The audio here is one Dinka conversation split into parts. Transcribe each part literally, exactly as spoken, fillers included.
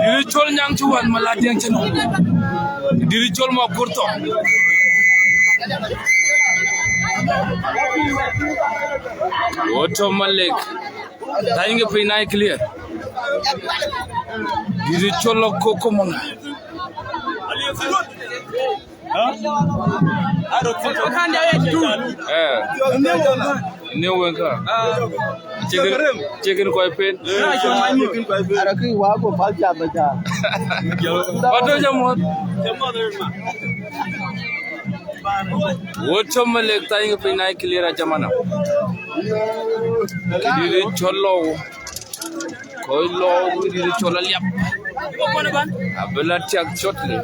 Dït cɔl nyaŋ cï wän ma la diɛŋ cï nɔm. Dït cɔl ma kur thɔŋ. Wo tɔ̈ Malek. Tany ke piny na clear. Dït cɔl lɔ koko mɔŋ. Eh. Ni wenka. Chicken, chicken koi pen. Ara ki wa ko pal cha ba cha. Wato jamon. Wo tɔ̈ Malek, tany ke piny na clear a jamana. Dït cɔl lɔ. Kɔc lɔ dït cɔl aliap. Abï la tiak shortly.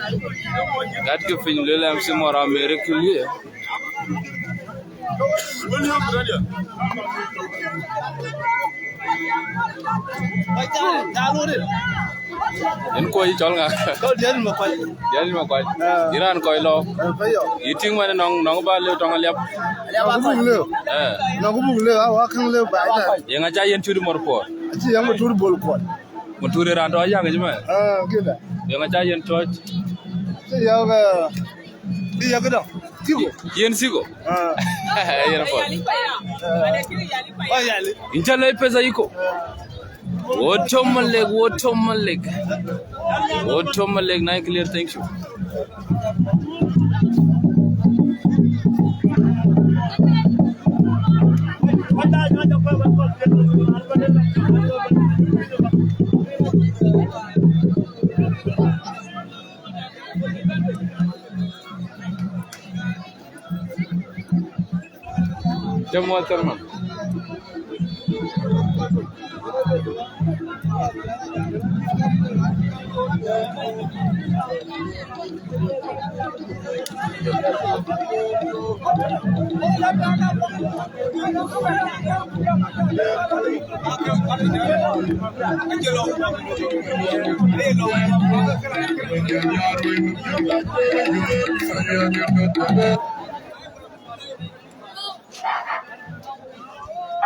Gat ke piny lel M C Mɔr America liye. Yen kɔc cɔl ŋa? Kɔc diɛt ma kɔc. Diɛt ma kɔc. Ah. Iran kɔc lɔ. Ah, kɔc yɔ. Yi tiŋ man nɔŋ, nɔŋ ba lëu tɔŋ aliap. Nɔŋ ku buk lëu. Eh. Nɔŋ ku buk lëu, a wa käŋ lëu ba ina. Yeŋa ca yen tut mɔr puɔr. Aci yɛŋ ma tut bol kuɔt. Ma tut ran tɔ yaŋ jima. Ah, kida. Yeŋa ca yen tɔc. Ci yɔ ga. Bi yɔ ga dɔ. Siko. Yen siko. Ah. Yen puɔr. Ah. Wa yali. Incha lei pesa iko. Ah. Wo tɔ̈ Malek, wo tɔ̈ Malek. Wo tɔ̈ Malek, na clear, thank you. Jam wa tharman.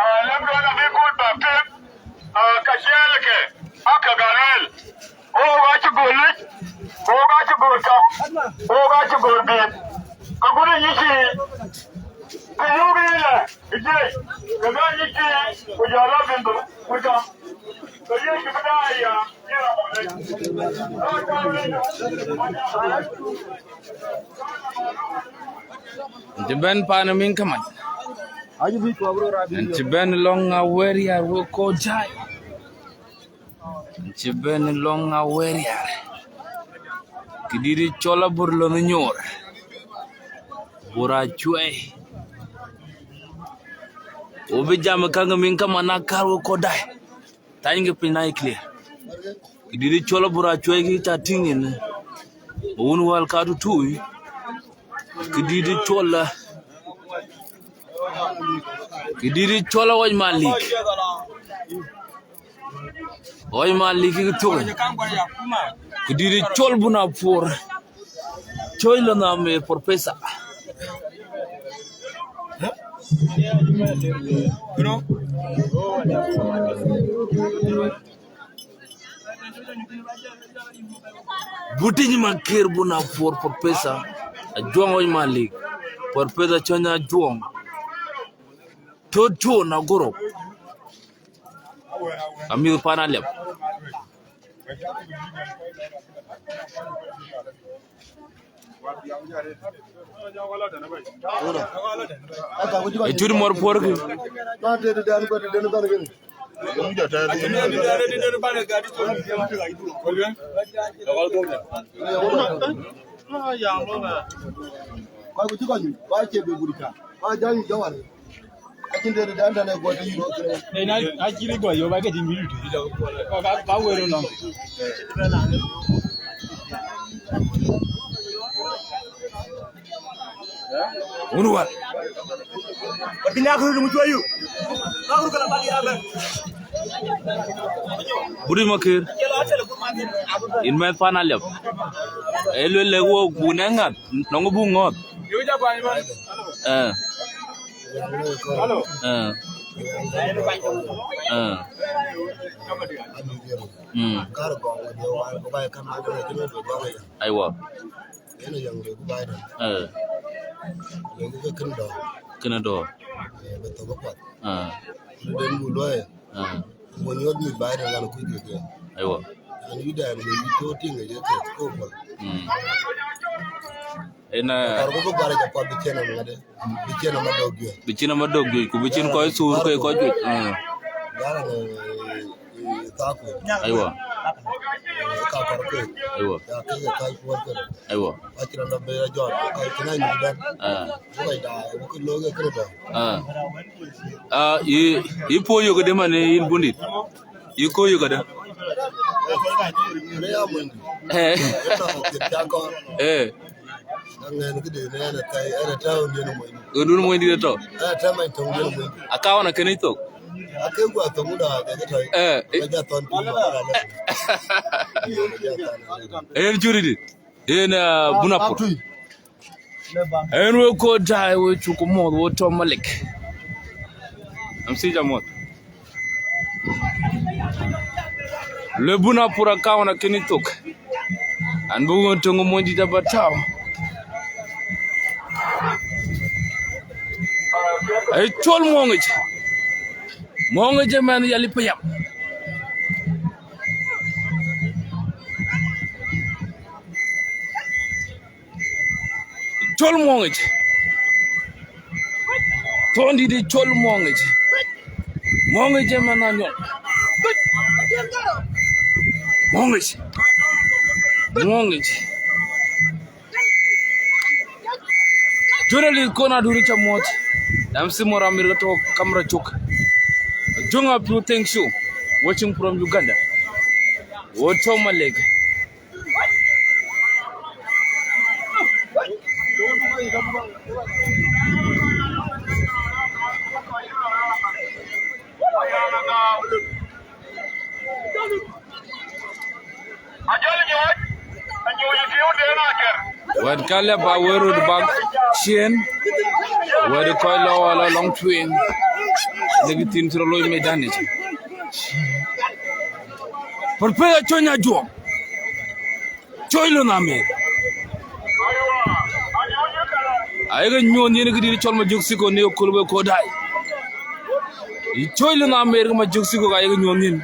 Aa, lɛ̈m duɔ̈n abï kut bäk tëk, aa, ka ciɛɛl ke, aa, ka ga lueel. Wok acï gɔ̈ɔ̈r lic, wok acï gɔ̈ɔ̈r cɔk, wok acï gɔ̈ɔ̈r biɛt. Ka gut ë nyicii, ke yöök yïlɛ ë jiëc, ke ga nyicii, ku jɔ lɔ bïn dhuk, ku cam. Ke yïn cï bï daai ya, yïn amɔ lec. Aa, cam lec. Ëcï bɛ̈n paan ë miŋ kamat. Ëcï bɛ̈n lɔŋ Awerial wek kɔc jai. Ëcï bɛ̈n lɔŋ Awerial. Këdït cɔl abur lɔn nyoor. Bur acuɛi. Wo bï jam ë käŋ ë miŋ kamat na kär wek kɔc dai. Tany ke piny na ye clear. Këdït cɔl abur acuɛi kï ca tïŋ yen. Wun wäl ka tutui. Këdït cɔl a, këdït cɔl a Ɣɔc Malik. Ɣɔc Malik kï thok. Këdït cɔl bun apuɔr. Cɔl lɔ nam ë professor. Butic Makir bun apuɔr, Professor Ajuɔŋ Ɣɔc Malik, Professor Cɔny Ajuɔŋ, Tot Cuɔn Agurop, amïth pan Aliap. Ë tut mɔr puɔ̈r kï. Kɔc ku cï kɔc nyuc, ba cie bï gurka, ba jam yï jɔwar. Acïn dëde dan dan ë guɔ të yï röt. Ë na, acï bï guɔ yöök, ba ke cïn bï röt. Ka, ka, ka wëër lɔŋ. Wun wal. Bï nyak röt, ŋu cuɔ yök. Buri Makir. In mɛth pan aliap. Ë luel lek wo, bu ne ŋath, nɔŋ bu ŋɔ̈th. Eh. Eh. Eh. Mm. Aiwa. Eh. Kënë dɔ̈ɔ̈r. Eh. Ah. Aiwa. Mm. Ëna, bï cïn amadok juëc, ku bï cïn kɔc thuur ke kɔc juëc. Mm. Aiwa. Aiwa. Ah. Ah. Ah, yï, yï puɔ̈u yök këdë man, yïn bundit? Yï kɔ̈u yök këdë? Eh. Eh. Ɣöndun mony dït atɔ̈. Akaun akënë thok. Eh, eh. En curi dït. En, ah, Bunapur. En we kɔc daai, we cuk muɔ̈th, we tɔ̈ Malek. Am sija muɔ̈th. Le Bunapur akaun akënë thok. An bï ɣön töŋ mony dït aba tääu. Ë col muɔŋic. Muɔŋic ë mɛnh yali payam. Col muɔŋic. Thɔn dït ë col muɔŋic. Muɔŋic ë mɛnh anyɔl. Muɔŋic. Muɔŋic. Journalist kɔn adun ca muɔ̈th. M C Moramir ka tɔ̈ kamera cuk. Jong Apiu, thank you. Watching from Uganda. Wo tɔ̈ Malek. Wɛ̈t ka lë ba wël röt bak ciëën. Wɛ̈t kɔc lɔ wala lɔŋ tueŋ. Lëk thïn cï rɔt looi medan yic. Prepare Acony Ajuɔk. Coc Lon Amer. Ayeke nyuɔ̈th yen këdït cɔl Majök Thiko në ëköl wek kɔc daai. Yï Coc Lon Amer ke Majök Thiko ka yeke nyuɔ̈th yen.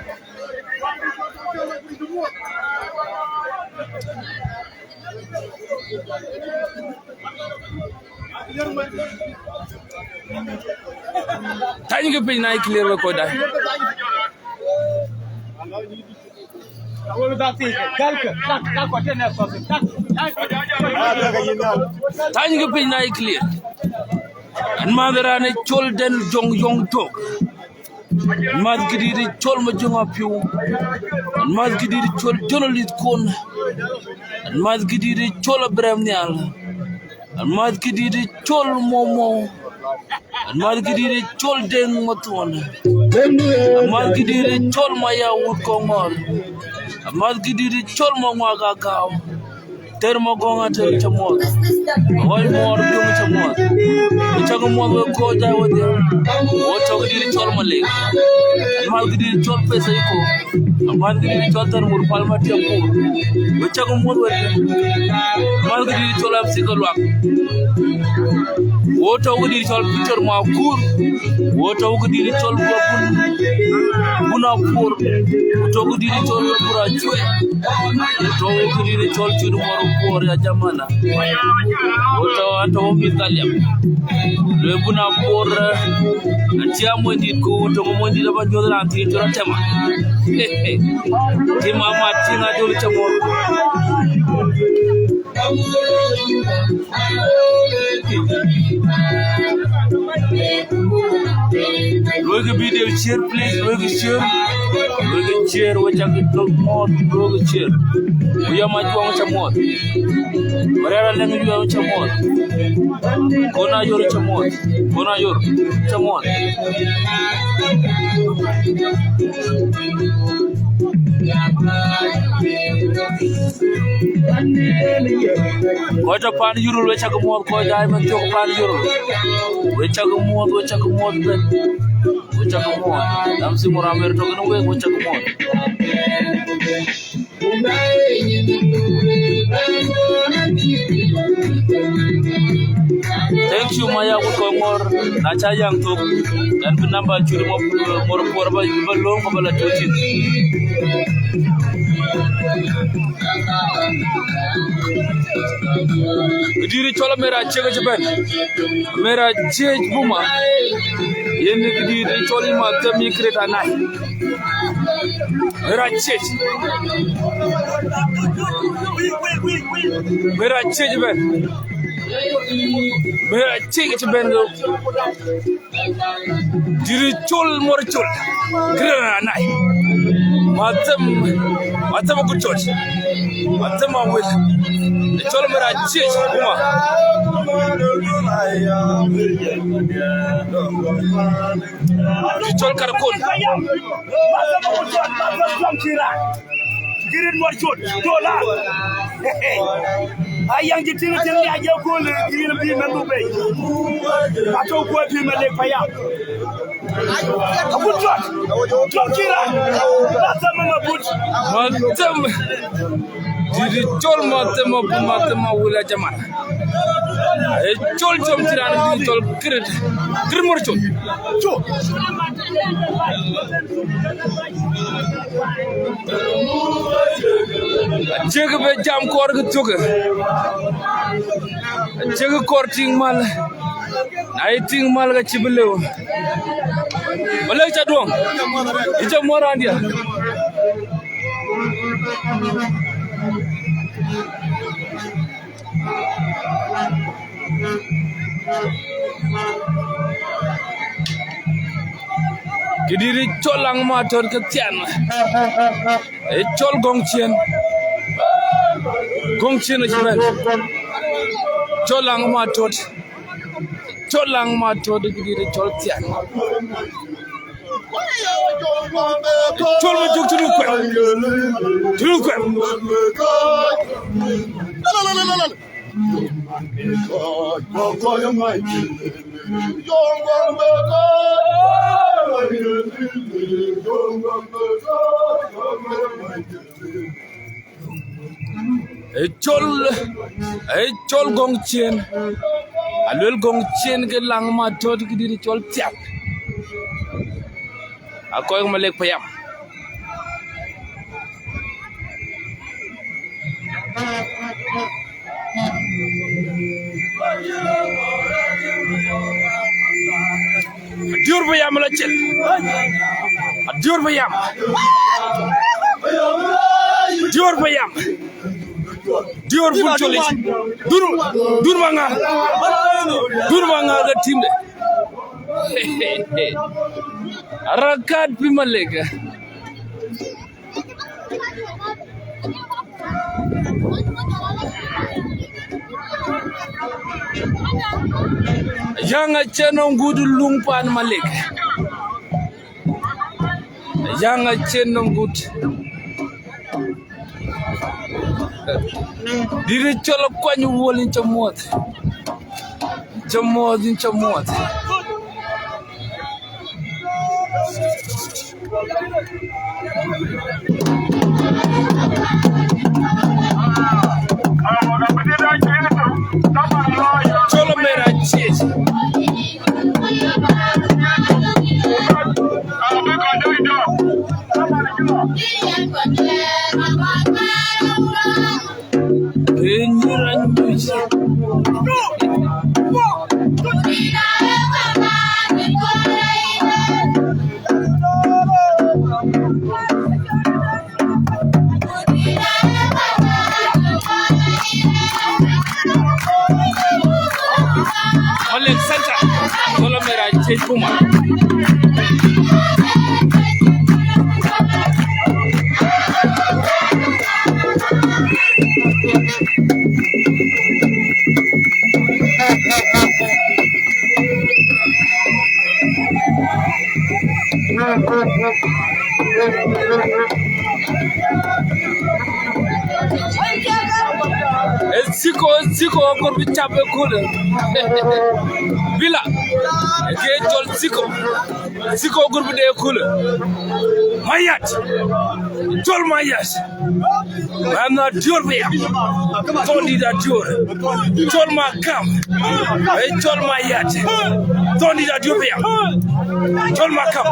Tany ke piny na ye clear wek kɔc daai. Tany ke piny na ye clear. An mäth raan ë cɔl Dɛn Jɔŋ Yɔŋ Thok. An mäth këdït ë cɔl Majök Apiu. An mäth këdït ë cɔl journalist kɔn. An mäth këdït ë cɔl Abraham Nhial. An mäth këdït ë cɔl Momo. An mäth këdït ë cɔl Deŋ Mathuɔn. An mäth këdït ë cɔl Maya Wut Kɔŋɔr. An mäth këdït ë cɔl Maŋuak Agam. Tër Magɔŋ atër ca muɔ̈th. Ɣɔc muɔɔr Jɔŋ ca muɔ̈th. Cak muɔ̈th wek kɔc daai wedhie. Wo tɔ̈ këdït cɔl Malek. Amäth këdït cɔl Pesa Iko. Amäth këdït cɔl Dhän Mur Pal Matiang Kur. We cak muɔ̈th wek. Amäth këdït cɔl Apsika Luak. Wo tɔ̈u këdït cɔl Peter Makur. Wo tɔ̈u këdït cɔl Bun, Bun Apuɔr. Wo tɔ̈u këdït cɔl Bur Acuɛ. Wo tɔ̈u këdït cɔl Cut Mɔr Puɔr ya jamana. Wo tɔ̈u, an tɔ̈u mïth ka liɛp. Luel Bun Apuɔr, eh, an cia mony dït ku tɔ̈u mony dït aba nyuɔ̈th raan thiin cɔl Atɛma. Tim amat tim adol cä mɔ̈th. Luɔikë video share, please, luɔikë share. Luɔikë share, we cak dol mɔ̈th, luɔikë share. Ku ya ma juɔŋ cä mɔ̈th. Mariara Lɛŋ juɔŋ cä mɔ̈th. Kona yor cä mɔ̈th. Kona yor cä mɔ̈th. Kɔc tɔ̈ pan Yurul, we cak muɔ̈th, kɔc daai man thiɔ̈k pan Yurul. We cak muɔ̈th, we cak muɔ̈th bɛ̈n. We cak muɔ̈th. Dam si mura mer tɔ̈ kën wek, we cak muɔ̈th. Thank you, Maya Wut Kɔŋɔr. Na ca yaŋ thok, ɛn bï namba Cut Mɔr, Mɔr Puɔr ba, ba lööŋ, ba la tutin. Këdït cɔl Mera Ciek cï bɛ̈n. Mera Ciek Buma. Yen këdït cɔl Mathëm yï Kret Anai. Mera Ciek. Mera Ciek bɛ̈n. Mera Ciek cï bɛ̈n. Dït cɔl Mɔr Col. Kret Anai. Mathëm, Mathëm ku cɔl. Mathëm awel. Cɔl Mera Ciek Buma. Cɔl Karkon. Girit Mɔr Col, dola. Ayaŋ cï tïŋ tïŋ ya jɔ kööl, girit bï mɛn buk bei. Atɔ̈u kuɔɔc bï mɛn lek payam. Abut jɔt. Jɔt kira. Mathëm abut. Mathëm. Dït cɔl Mathëm abut, Mathëm awel a jaman. Ee cɔl com cï raan dït cɔl Kret. Kret Mɔr Col. Col. Aciek bï jam kɔɔr kë thökë. Aciek kɔɔr tïŋ mal. Na ye tïŋ mal ka cï bï lëu. Ba lëu ca duɔŋ. Yï ca muɔ̈th raan diɛ̈. Këdït cɔl Laŋ Matöt ke thian. Ee cɔl Gɔŋ Ciën. Gɔŋ Ciën acï bɛ̈n. Cɔl Laŋ Matöt. Cɔl Laŋ Matöt këdït cɔl thian. Cɔl ma jök tënë kuɛm. Tënë kuɛm. Ee cɔl, ee cɔl Gɔŋ Ciën. Aluel Gɔŋ Ciën ke Laŋ Matöt këdït cɔl thiak. Akɔc Malek payam. Adiɔ̈r payam la cel. Adiɔ̈r payam. Adiɔ̈r payam. Diɔ̈r bun colic. Dur, dur ba ŋa. Dur ba ŋa ke timde. Arakat bï Malek. Yaŋ acïn nɔm gut luŋ pan Malek. Yaŋ acïn nɔm gut. Dït cɔl Kuany Wuɔl, yïn ca muɔ̈th. Yïn ca muɔ̈th, yïn ca muɔ̈th. Col Amer Aciëc. Malek Center, Col Amer Aciëc Buma. Ee Thiko, ee Thiko agur bï cap ëköölë. Bila, ke cɔl Thiko. Thiko agur bï de ëköölë. Mayat. Cɔl Mayat. Ɣɛn Adiɔ̈ɔ̈r pia. Thɔndït Adiɔ̈ɔ̈r. Cɔl Makam. Ee cɔl Mayat. Thɔndït Adiɔ̈ɔ̈r pia. Cɔl Makam.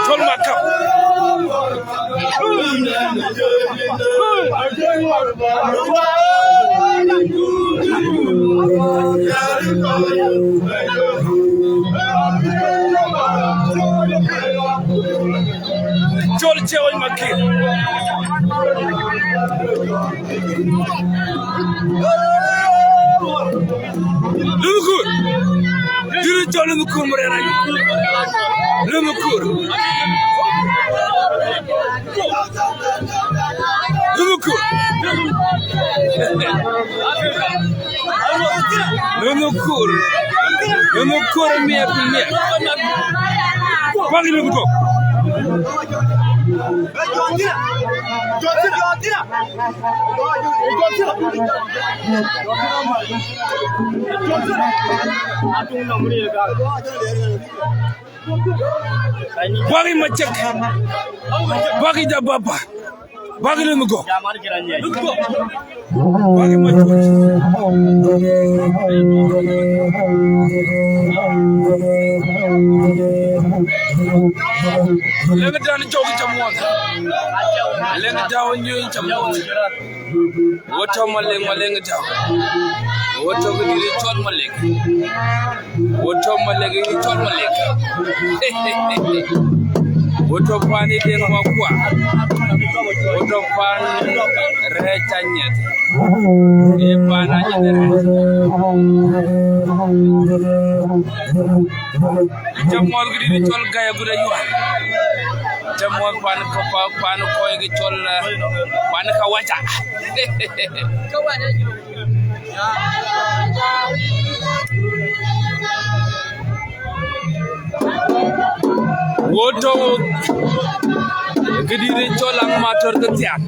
Cɔl Makam. Cɔl Cieŋ Makir. Lumukur. Dït cɔl Lumukur murɛɛr. Lumukur. Lumukur. Lumukur. Lumukur mia pi mia. Bak Lumukur. Bak Macek. Bak Jababa. Bak Lumukur. Bak Macek. Leŋ dan jɔk ca muɔth. Leŋ dan nyuc ca muɔth. Wo tɔ̈ Malek, Malek tɔ̈. Wo tɔ̈ këdït cɔl Malek. Wo tɔ̈ Malek, cɔl Malek. Wo tɔ̈ pan ë den wa kua. Wo tɔ̈ pan rɛɛc ca nyɛth. Ee pan a nyɛth rɛɛc. Ca muɔth këdït cɔl Gaya Guda Yuan. Ca muɔth pan, pan, pan kɔc ke cɔl, eh, pan Kawaja. Wo tɔ̈ këdït cɔl Aŋ Matɔr ke thiaan.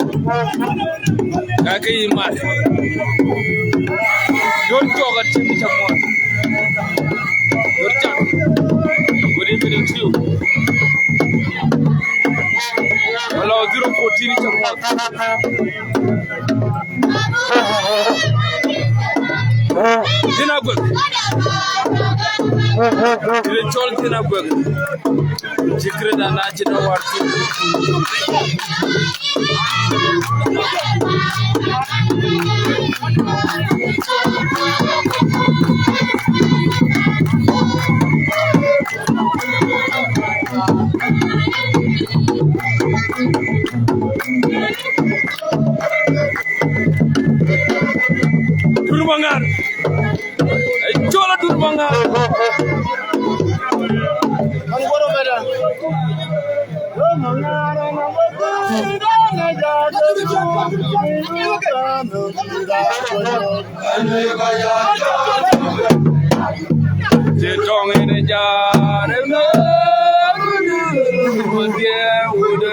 Ka ke yï mat. Dɔ̈t cɔk atim ca muɔth. Dɔ̈t cak. Good evening to you. Wala zero fourteen ca muɔth. Dïn Aguek. Dïn cɔl Dïn Aguek. Cï kërë dan acï dɔ war. Dun Maŋar. Ee cɔl Adun Maŋar. Cï tɔŋ en ë jaar ë mɛ̈ɛ̈r, wudë, wudë, wudë.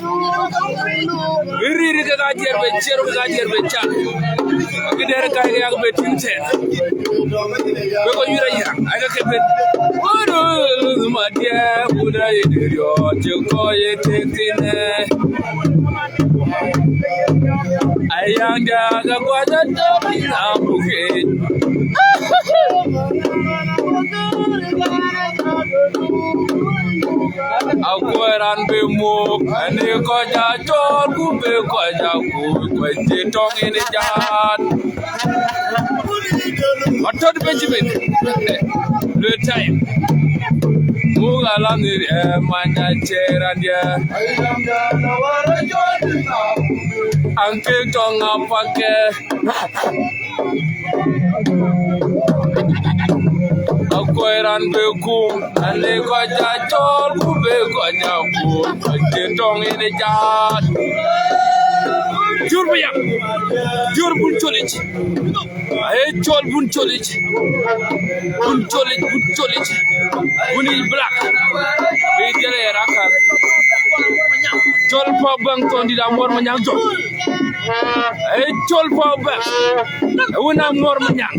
Rir ke ka jiɛr be ciɛr, ke ka jiɛr be cak. Ke der ka ke yak be tin ten. Be ko yura ya, ai ka ke ben. Oro ma dia buda ye dio, je ko ye te tine. Ayanda ga gwada to na buke. Akueran be muk, ani koja jol ku be koja ku, kwa je tong ini jat. Matot Benjamin. Lwe time. Mugala ni, eh, manya cheran dia. Anke tong apake. Akueran be kum, ani koja jol ku be koja ku, kwa je tong ini jat. Jur biya. Jur bun cholich. Ai chol bun cholich. Bun cholich, bun cholich. Bun il black. Be jere raka. Chol pa bang ton di da mor manyang jok. Ai chol pa bang. Wuna mor manyang.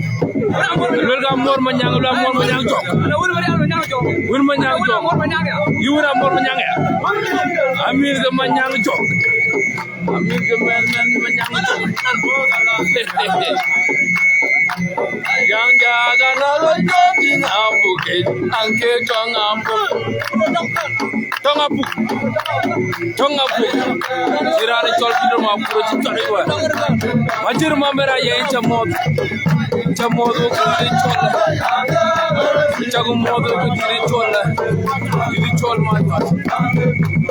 Lol ga mor manyang, lol mor manyang jok. Wun manyang jok. Iwuna mor manyang ya. Amir ga manyang jok. Amir ke men men men yang tu. Yang jaga na lo jodi na buke, anke tong abu. Tong abu. Tong abu. Jirani chol kido ma buro ci chol iwa. Majir ma mera ye chamot. Chamot ko kiri chol. Chagu modo ko kiri chol. Kiri chol ma.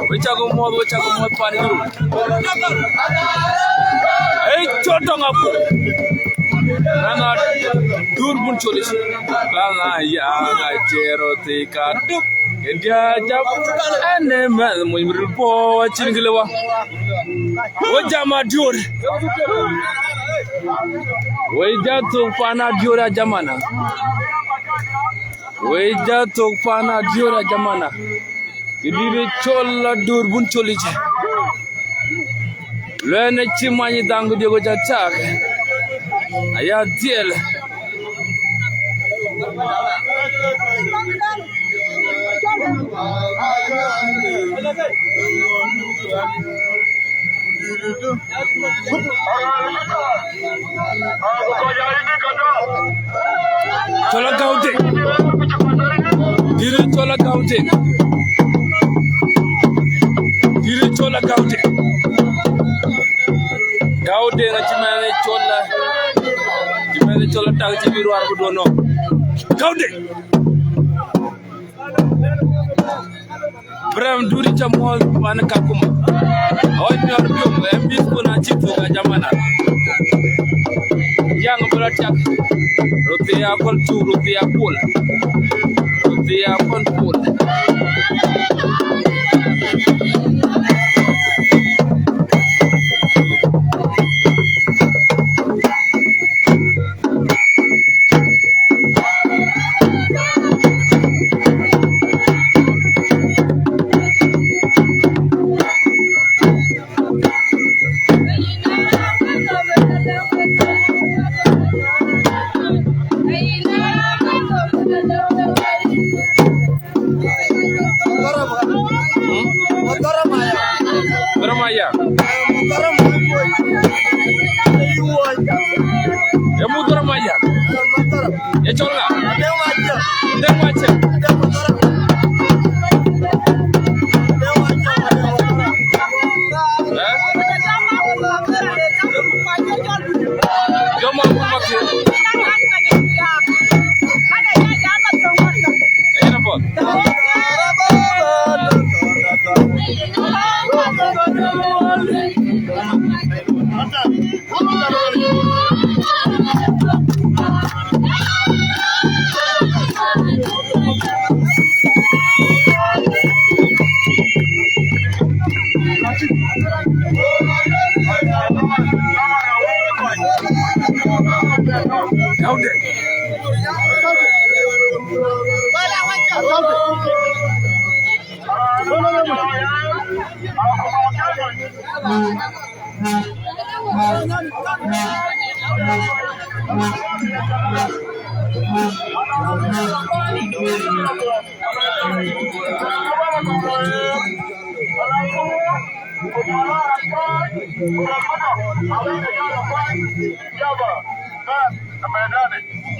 We chagu modo, we chagu modo pani guru. Ei, col tɔŋ aputh. Lana dur bun colich. Lana ya ŋa cero thika. Kedia jam. Ane mɛn muny ril po cin gile wa. Wo jam a dior. Wo ja thok pana dior a jamana. Wo ja thok pana dior a jamana. Kidiri col la dur bun colich. Luɛn ë cï many dhaŋ ku diëk ku ca tak. Aya dhiɛl. Col a gäu tek. Dït col a gäu tek. Dït col a gäu tek. Gäu tek acï mɛn col a, cï mɛn col a tak cï bï ruar ku duɔ̈n nɔm. Gäu tek. Brem duri ca muɔ̈th pan Kakuma. Ɣɔc nyɔr biom, ë mïth kun acï thok a jamana. Yaŋ bï rɔt cak. Ruthia kɔn cuk, ruthia pol. Ruthia kɔn pol. Dɔrɔm aya. Emu dɔrɔm aya. Ye cɔl ŋa? Deng Macha. Eh? Jɔma kuma ke. Ena bol.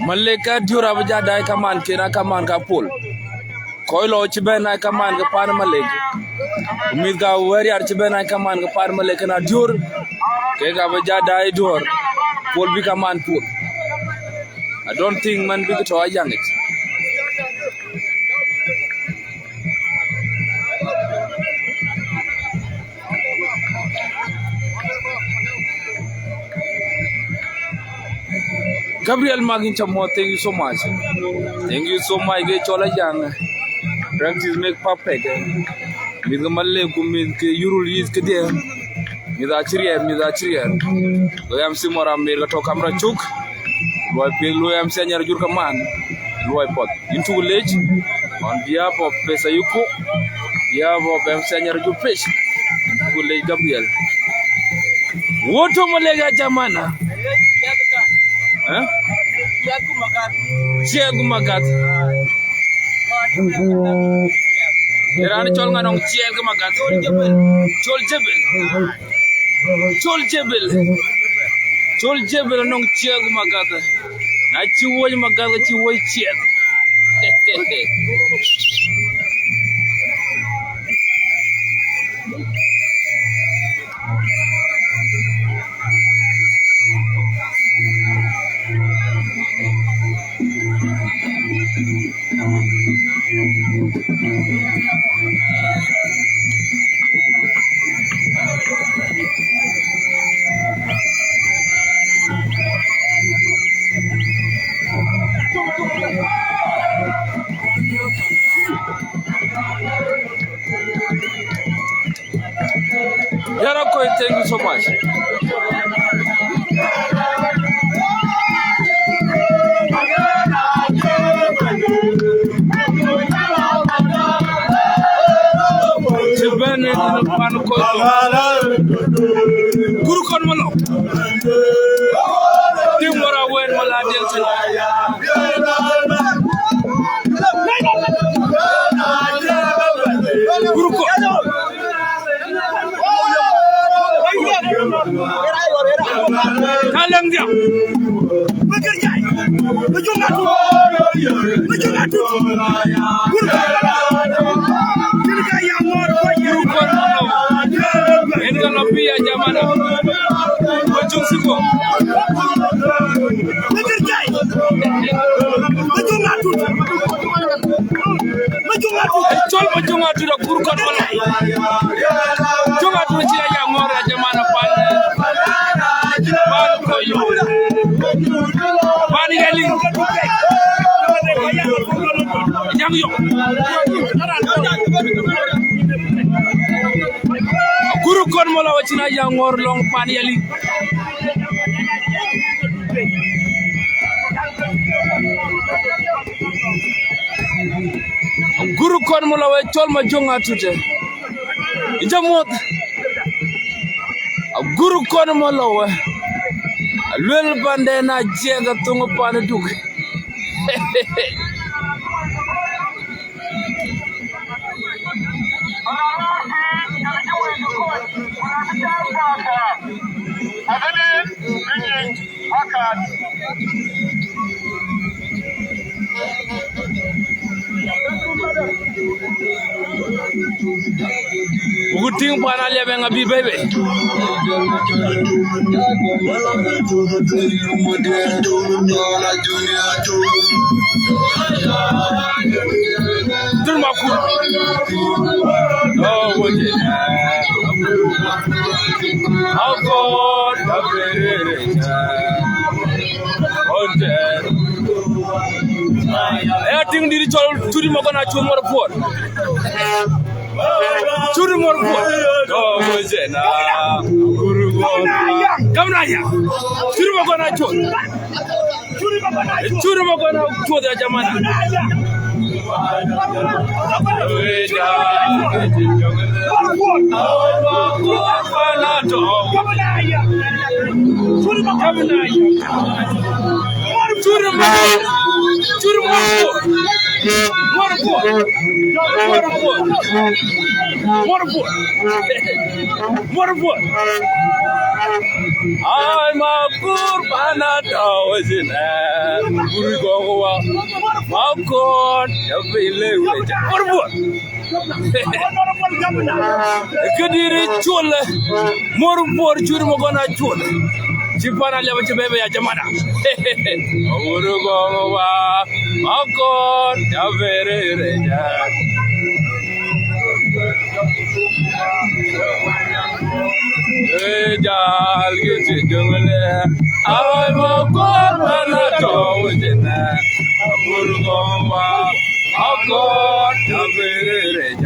Malek ka diöör abï ja daai kaman ken a kaman ka pol. Kɔc lɔ cï bɛ̈n a kaman ke paan Malek. Mïth ka wɛ̈ɛ̈r yar cï bɛ̈n a kaman ke paan Malek ken a diöör. Kek abï ja daai duɔ̈ɔ̈r. Pol bï kaman pol. I don't think man bï ke tɔ̈ ayaŋic. Gabriel Magin Chamo, thank you so much. Thank you so much. Ke cɔl a young. Practice make perfect. Mïth ke Malek ku mïth ke Yirol East kedhie. Mïth acï riɛɛr, mïth acï riɛɛr. Go M C Mora Mir ke tɔ̈ kamera cuk. Luɔi piŋ, luɔi M C Anyar Jur kaman. Luɔi puɔth. Yïn cuk lec. On behalf of Pesa Yuku. Behalf of M C Anyar Jur page. Yïn cuk lec Gabriel. Woto Malek ya jamana. Eh? Ciɛk Magat. Ë raan cɔl ŋa nɔŋ ciɛɛl ke Magat? Col Jebel. Col Jebel. Col Jebel. Col Jebel nɔŋ ciɛɛl ke Magat. Na cï wuɔ̈c Magat, ka cï wuɔ̈c ciɛɛl. Yara Koi, thank you so much. Cï bɛ̈n ë tënë pan Koi. Kur Kɔn Malou. Tim wara wen mala diel tënë. Kur Kɔn. Ka lɛŋ dhiau. Kur Kɔn. Yen ka lɔ pï ya jamana. Ko cuk siko. Col Majöŋ Atut, Kur Kɔn Malou. Jöŋ Atut cï ya ŋɔ̈ɔ̈r ya jamana pan, pan Kɔi. Pan Yali. Jaŋ yök. Kur Kɔn Malou acïn a ya ŋɔ̈ɔ̈r lɔŋ pan Yali. Kur Kɔn Malou, Col Majöŋ Atut. Ë jam muɔ̈th. Kur Kɔn Malou. Aluel panden aciɛk athöŋ pan Duk. Ku tïŋ pan Aliap ë ŋa bï bɛ̈i bei. Dur Makur. Oh, what the hell? How God have created. Oh, dear. Aya tïŋ dït cɔl Tut Magon Acuɔth mor puɔt. Tut mor puɔt. Oh, Mojena. Guru Guru. Gam na ya. Tut Magon Acuɔth. Curi Magɔn Acuɔth ya jamana. Curi Magɔn, Curi Magɔn, Curi Magɔn. Mor Buɔr. Mor Buɔr. Mor Buɔr. Mor Buɔr. Ai, Makur bana tɔ̈u ëcïn ë. Guri gɔ̈k wa. Makɔn, ya bï le wec. Mor Buɔr. Këdït col. Mor Buɔr Curi Magɔn Acuɔth. Cï pan Aliap cï bɛ̈ɛ̈i ya jamana. Guri gɔ̈k wa. Makɔn, ya bï le wec. Ee, jal ke cï jöŋ le, awai Makɔn bana tɔ̈u ëcïn ë. Akur gɔ̈k wa, Makɔn, ya bï le wec.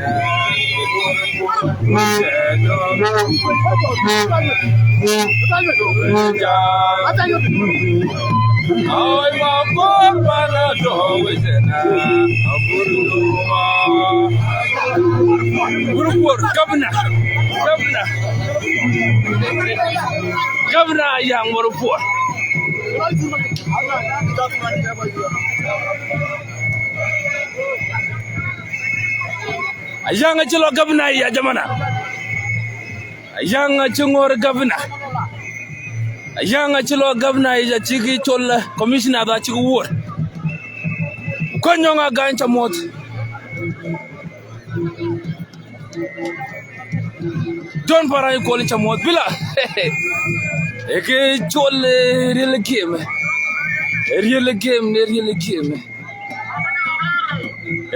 Ai, Makɔn bana tɔ̈u ëcïn ë. Mor Buɔr, governor, governor, governor Ayaŋ Mor Buɔr. Ayaŋ acï lɔ governor ya jamana. Ayaŋ acï ŋɔ̈ɔ̈r governor. Ayaŋ acï lɔ governor yic, acïk col, eh, commissioner acïk wuɔ̈r. Kɔc nyɔŋ agany ca muɔ̈th. John Parany Kuɔl ca muɔ̈th bila. Ë ke col, eh, riël game. Riël game, ne riël game.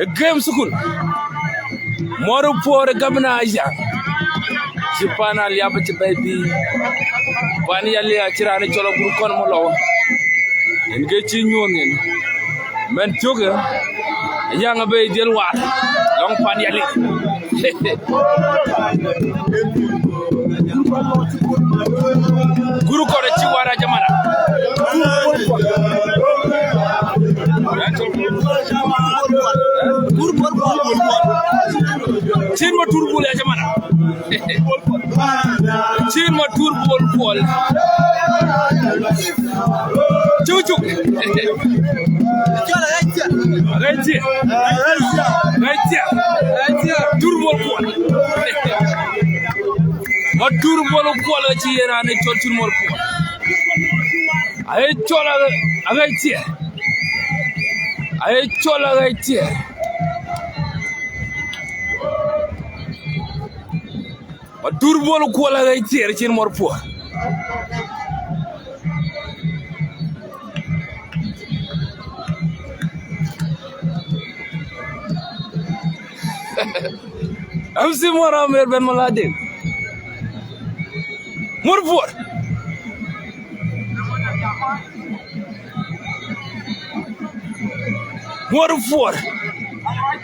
Ë game thukul. Mor Buɔr governor Ayaŋ. Cï pan Aliap cï bɛ̈ɛ̈i bï. Pan Yali acï raan cɔl Agur Kɔn Malɔu. Yen ke cï nyuɔ̈th yen. Mɛn cökë. Ayaŋ abï dhiɛl waar. Lɔŋ pan Yali. Guri Kɔn acï waar ya jamana. Cïn Matur Bol ya jamana. Cïn Matur Bol Kuɔl. Cuk, cuk. Aɣɛc thiëër. Aɣɛc thiëër. Matur Bol Kuɔl. Matur Bol Kuɔl acï ye raan ë cɔl Cur Mor Kuɔl. Aye cɔl aɣɛc thiëër. Aye cɔl aɣɛc thiëër. Matur Bol Kuɔl aɣɛc thiëër, Cur Mor Buɔr. M C Mor Amer Ben Maladin. Mor Buɔr. Mor Buɔr.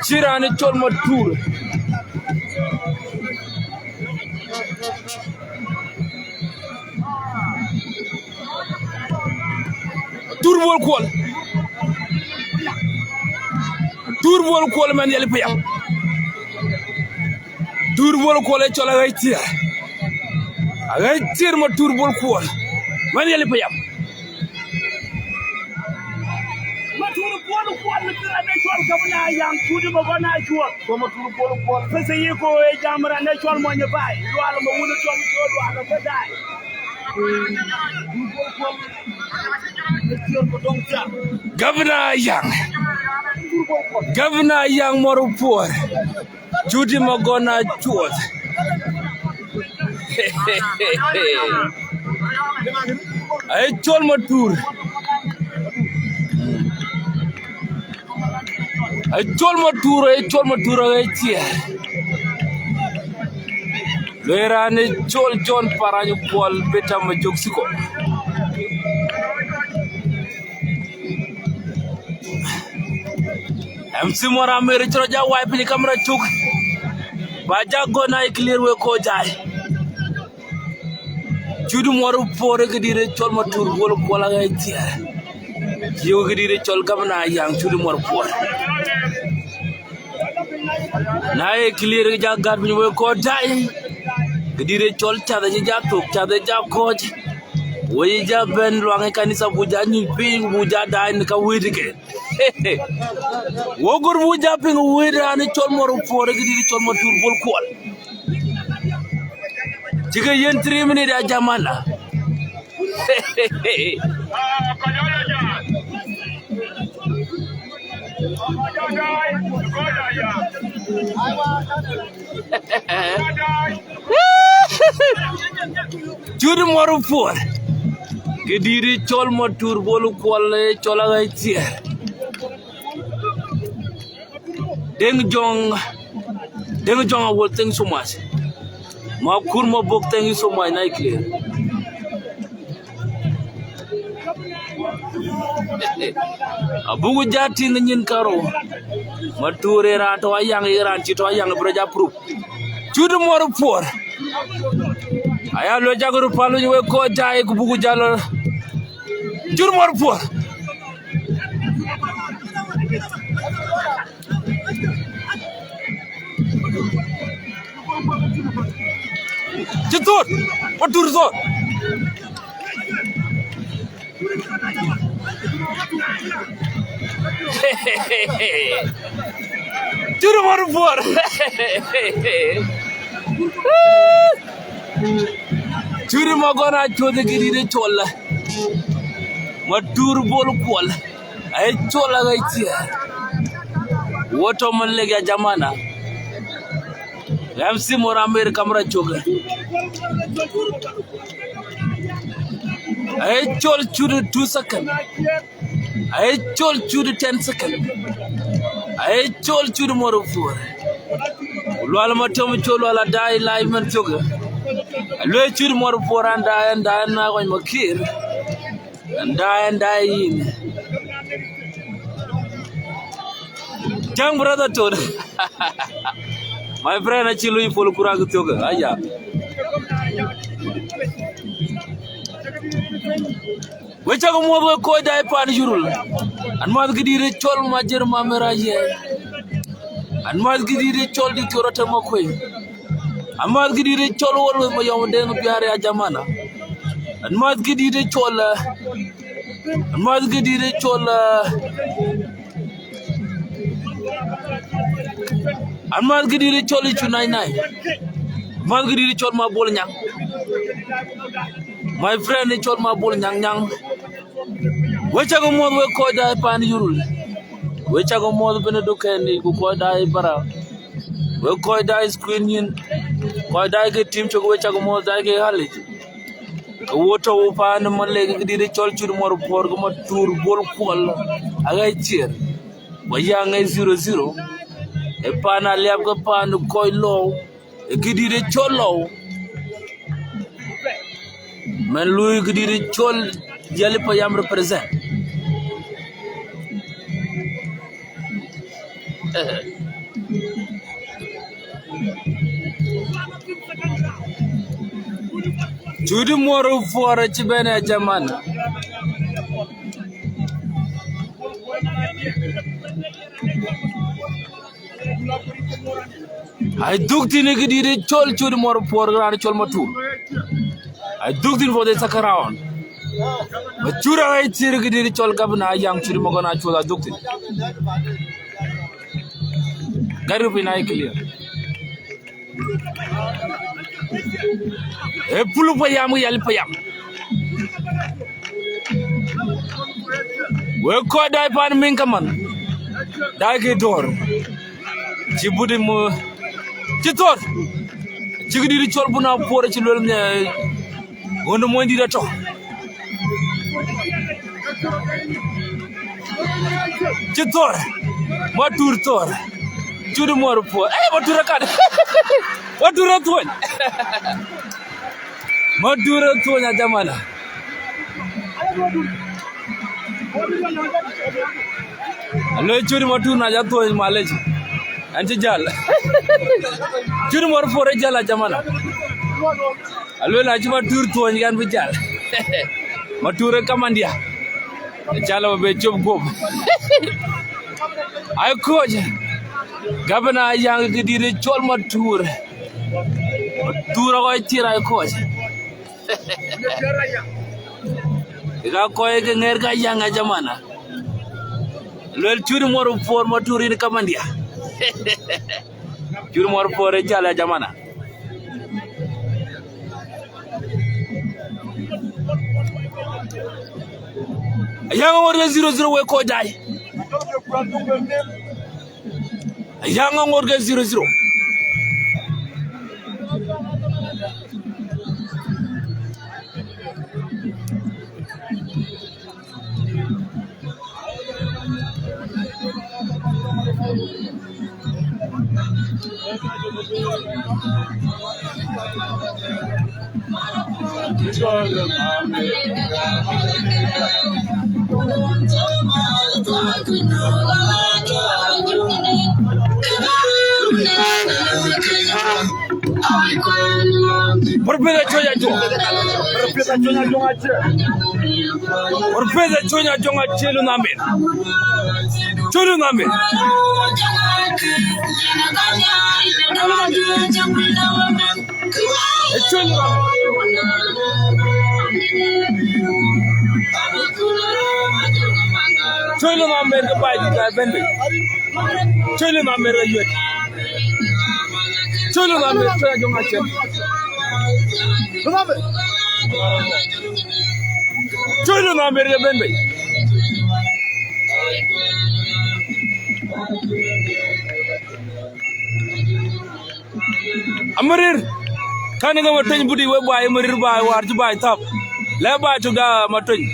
Cï raan cɔl Matur. Matur Bol Kuɔl. Matur Bol Kuɔl mɛn Yali payam. Matur Bol Kuɔl ë cɔl aɣɛc thiëër. Aɣɛc thiëër Matur Bol Kuɔl. Mɛn Yali payam. Matur Bol Kuɔl, Matur ane cɔl governor Ayaŋ, Cur Magɔn Acuɔth. Ko Matur Bol Kuɔl. Pese yi ko e jam raan e cɔl Mony Baai. Lual ma wun cɔl cɔl lual ma dai. Governor Ayaŋ. Governor Ayaŋ Mor Buɔr. Cur Magɔn Acuɔth. Aye cɔl Matur. Aye cɔl Matur, aye cɔl Matur aɣɛc thiëër. Lueel raan ë cɔl John Parany Kuɔl Peter Majok Siko. M C Mor Amer cï rɔt ja wai piny kamera cuk. Ba ja gɔn ai clear we ko jai. Cur Mor Buɔr ë këdït ë cɔl Matur Bol Kuɔl aɣɛc thiëër. Yökë këdït ë cɔl gabna Ayaŋ Cut Mɔr Puɔr. Na ye clear, ke ja gät piny wek kɔc daai. Këdït ë cɔl cath acï ja thök, cath ë ja kɔ̈ɔ̈c. Wek ja bɛ̈n luaŋ ë kanitha, buk ja nyuc piny, buk ja daai në ka wëët ke. Wok gör buk ja piŋ wëët raan ë cɔl Mɔr Puɔr, këdït ë cɔl Matur Bol Kuɔl. Cï ke yen three minute, a jamana. Cut Mɔr Puɔr. Këdït ë cɔl Matur Bol Kuɔl, ë cɔl Aɣɛc Thiɛɛr. Deŋ Jɔŋ, Deŋ Jɔŋ Awol, thank you so much. Makur Mabok, thank you so much, na ye clear. Abuk ja tïŋ nyin karou. Matur ë raan tɔ̈ Ayaŋ, ë raan cï tɔ̈ Ayaŋ, bï rɔt ja proof. Cut Mɔr Puɔr. Aya luɔi cak röt päl wec wek kɔc daai, ku buk ja lɔ. Cut Mɔr Puɔr. Cï thot, Matur thot. Cut Mɔr Puɔr. Cut Magɔn Acuɔth, këdït ë cɔl Matur Bol Kuɔl. Aye cɔl Aɣɛc Thiɛɛr. Wok tɔ̈ Malek, ya jamana. M C Mor Amer, kamera cök. Aye cɔl Cut two second. Aye cɔl Cut ten second. Aye cɔl Cut Mɔr Puɔr. Lual Matom cɔl Lual adaai live man cök. Aluɔi Cut Mɔr Puɔr, an daai, an daai, na kɔc makir. An daai, an daai yïn. Jam brother Tony. My friend, acï lui pol kurak thiök. Aya. Wek cak muɔ̈th wek kɔc daai pan Yurul. An mäth këdït ë cɔl Majër Mamer Aye. An mäth këdït ë cɔl Diktor Atem Akuei. An mäth këdït ë cɔl Wol wek Mayɔm Deŋ Biar, ya jamana. An mäth këdït ë cɔl, eh, an mäth këdït ë cɔl, eh, an mäth këdït ë cɔl Icu Nai Nai. An mäth këdït ë cɔl Mabol Nyaŋ. My friend ë cɔl Mabol Nyaŋ Nyaŋ. Wek cak muɔ̈th wek kɔc daai pan Yurul. Wek cak muɔ̈th bïn ë dukɛn yic ku kɔc daai bara. Wek kɔc daai screen nyin. Kɔc daai ke tim cök, wek cak muɔ̈th daai ke ɣalic. Ke wok tɔ̈ wok paan Malek, këdït ë cɔl Cut Mɔr Puɔr, ke Matur Bol Kuɔl, Aɣɛc Thiɛɛr. Wa ya ŋɛc zero zero. Ë paan Aliap, ke paan kɔc lɔu. Ë këdït ë cɔl lɔu. Man lui këdït ë cɔl Yali Payam represent. Cut Mɔr Puɔr acï bɛ̈n, ya jamana. Ai dhuk thïn këdït ë cɔl Cut Mɔr Puɔr, raan cɔl Matur. Ai dhuk thïn for the second round. Matur Aɣɛc Thiɛɛr, këdït ë cɔl gabna Ayaŋ Cut Magɔn Acuɔth, ai dhuk thïn. Gari piny na ye clear. Ë pul payam, yal payam. Wek kɔc daai pan miŋ kaman. Daai ke dɔ̈ɔ̈r. Cï but mu. Cï thor. Cï këdït cɔl buna puɔr cï luel ŋö në mony dït atɔ̈. Cï thor. Matur thor. Cut Mɔr Puɔr. Eh, Matur akat. Matur athuɔny. Matur athuɔny, ya jamana. Alo, Cut Matur na ja thuɔny, malec. An cï jäl. Cut Mɔr Puɔr ë jäl, ya jamana. Alo, na cï Matur thuɔny, an bï jäl. Matur ë kamandia. Calo be cop guɔ̈p. Ai kɔc. Gabana Ayaŋ kë dït ë cɔl Matur. Matur akɔc thiër ai kɔc. Ka kɔc ke ŋɛɛr ka Ayaŋ a jamana. Luel cït muɔr puɔr Matur yïn kamandia. Cït muɔr puɔr ë cɔl a jamana. Ayaŋ aŋot ke zero zero wek kɔc dai. Ayaŋ aŋot ke zero zero. Por pesa chonya jong. Por pesa chonya jong ache. Por pesa chonya jong ache lu namen. Chulu namen. Chulu. Chulu namen ke bai di ka ben be. Cïlï na mer ka yuet. Cïlï na mer cï ajɔŋ acïn. Cïlï na mer ke ben bei. Amarir. Kan ke Matony budi we bai Amarir bai war cï bai thap. Le bai tu da Matony.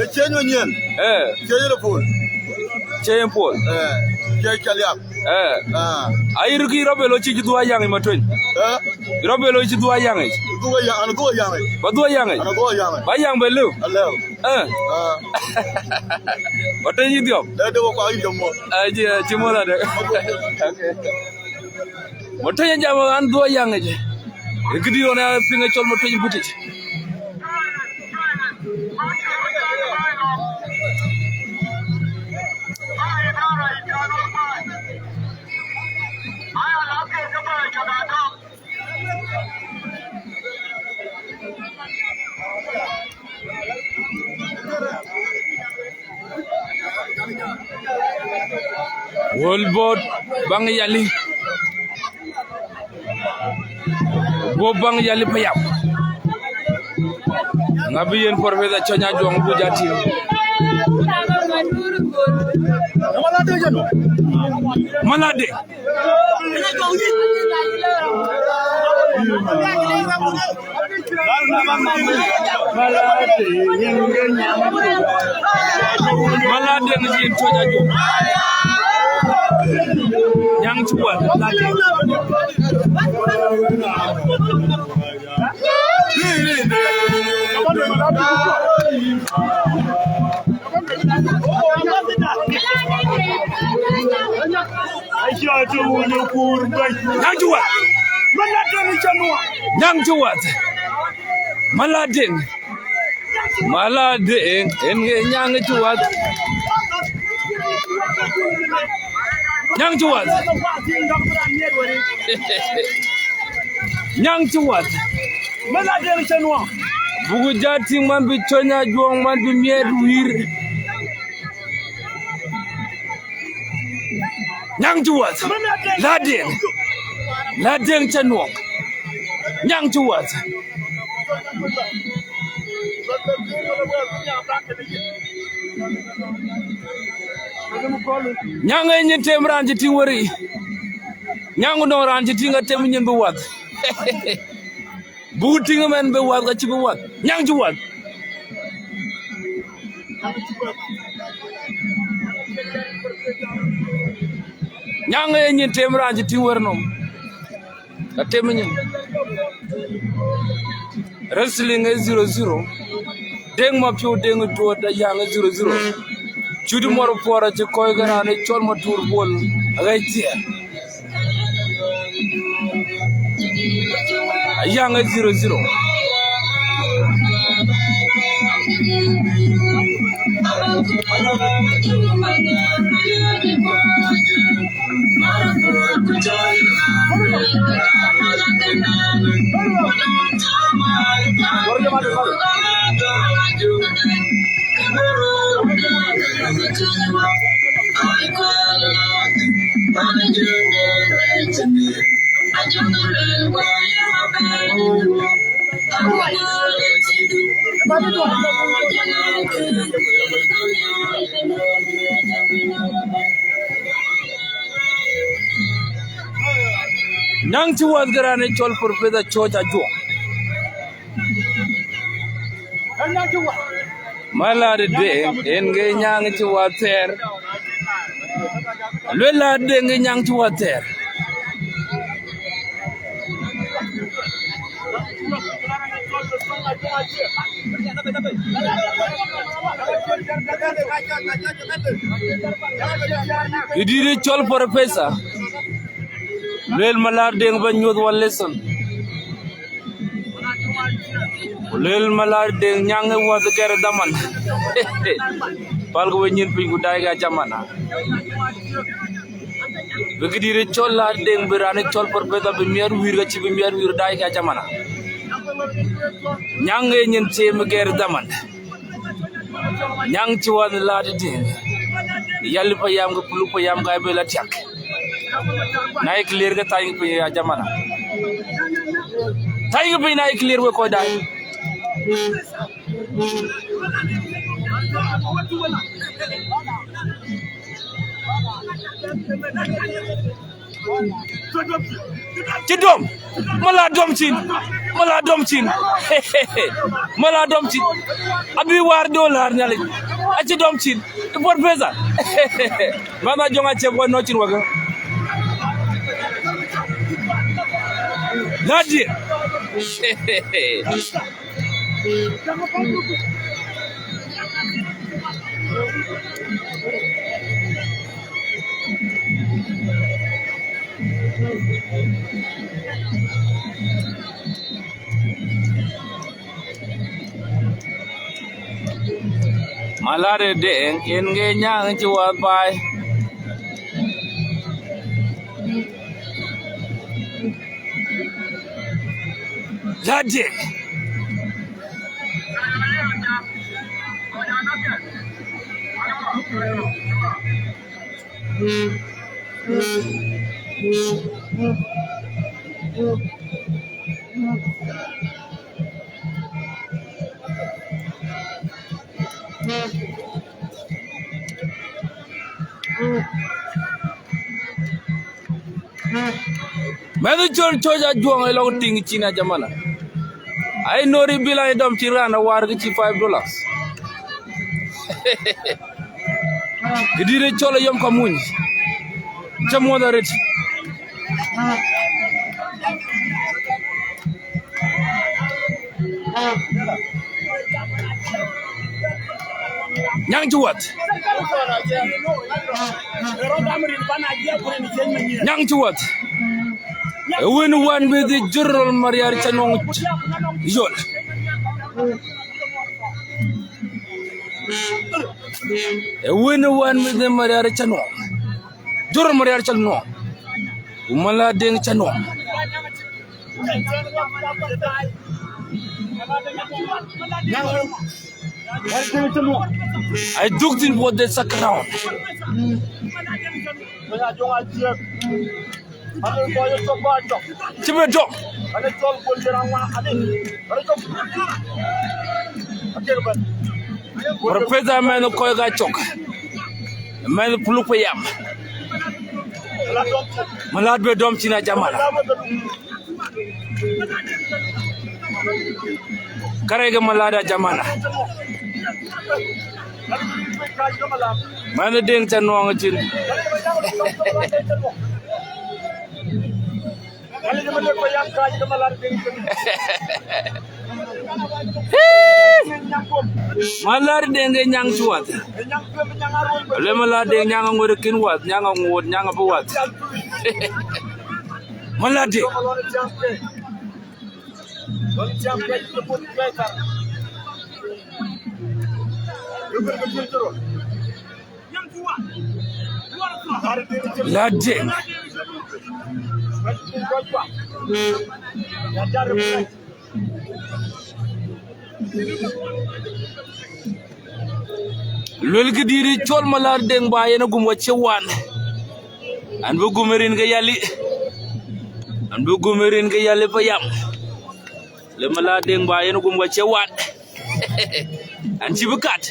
E ceny wenyen. Eh. Ceny le pol. Ceny pol. Eh. Ceny caliap. Eh. Ah. Ai ruki robe lo ci dua yang Matony. Eh. Robe lo ci dua yang. Dua yang, an dua yang. Ba dua yang. An dua yang. Ba yang be lu. Aleo. Eh. Ah. Matony idiom. Eh, de ko ayi jomo. Eh, ji, ji mo la de. Okay. Matony jam an dua yang je. Gidi ona pinga chol Matony buti. Wol bot baŋ yali. Go baŋ yali payam. Ŋa bï yen Professor Chonya Juɔŋ bu jati. Malade. Malade ni jin Chonya Juɔŋ. Nyaŋ ci wal, Malade. Nyaŋ ci wal. Nyaŋ ci wal. Malade. Malade, en, en, nyaŋ ci wal. Nyaŋ ci wal. Nyaŋ ci wal. Buku jati man bï Chonya Juɔŋ man bï miɛt wir. Nyaŋ ci wal. Laden. Laden ca nuɔŋ. Nyaŋ ci wal. Nyaŋ e nyin tem raan cï tïŋ weri. Nyaŋ nɔŋ raan cï tïŋ atem nyin bï wath. Buk tïŋ ëmɛn bï wath ka cï bï wath. Nyaŋ ci wath. Nyaŋ e nyin tem raan cï tïŋ weri nɔm. Ka tem nyin. Wrestling e zero zero. Deŋ ma piu deŋ tuot da yang e zero zero. Cudi mor puɔr acï kɔc ke raan e cɔl ma tur bol. Ayang e zero zero. Nyäŋ cï wäth ke raan ë cɔl Professor George Ajuɔŋ. Malar Deŋ, en ke nyäŋ cï wäth thɛɛr. Luel Lar Deŋ ke nyäŋ cï wäth thɛɛr. Këdït ë cɔl Professor, luel Malar Deŋ ba nyuɔ̈th one lesson. Ku luel Malar Deŋ nyäŋ ë wäth gɛr dhaman. Pälkï we nyin piny ku daikï acamana. Bï këdït ë cɔl Lar Deŋ, bï raan ë cɔl Professor bï miɛt wïïr, ka cï bï miɛt wïïr daikï acamana. Nyäŋ ë nyin cï ë gɛr dhaman. Nyäŋ cï wäth Lar Deŋ. Yal payam ke puluk payam ka bï la tiak. Na ye clear ke thany piny ya jamana. Thany piny na ye clear we kɔc daai. Cï dɔm. Mala dɔm cin. Mala dɔm cin. Mala dɔm cin. Abï war do lar nyali. Acï dɔm cin. Professor. Mama jong acep wa no cin waga. Ladi. Malar Deŋ, en ke nyäŋ cï wäth baai. Ladi. Mɛnh col coc ajuɔŋ ë lɔk tiŋ cin ajamana. Ai nori bil ai dɔm cin raan awar ke cï five dollars. Këdït ë cɔl ayɔm ka muny. Cä muɔth arët. Nyäŋ cï wäth. Nyäŋ cï wäth. Ë wën wän bï dhï General Mariar Cä Nuɔŋ yol. Ë wën wän bï dhï Mariar Cä Nuɔŋ. Jurɔ Mariar Cä Nuɔŋ. Ku Malar Deŋ Cä Nuɔŋ. Ai dhuk thïn for the second round. Cï bï dɔm. Professor mɛnh kɔc ka cök. Mɛnh puluk payam. Malar bï dɔm cin ajamana. Kärɛc ke Malar ajamana. Mɛnh Deŋ Cä Nuɔŋ cin. Malar Deŋ ke nyäŋ cï wäth. Le Malar Deŋ nyäŋ aŋot kën wäth, nyäŋ aŋot, nyäŋ abï wäth. Malar Deŋ. Lading. Luel kë dït cɔl Malar Deŋ ba yen gum wa cie wan. An bï gum rin ke yali. An bï gum rin ke yali pa yam. Le Malar Deŋ ba yen gum wa cie wan. An cï bï kat.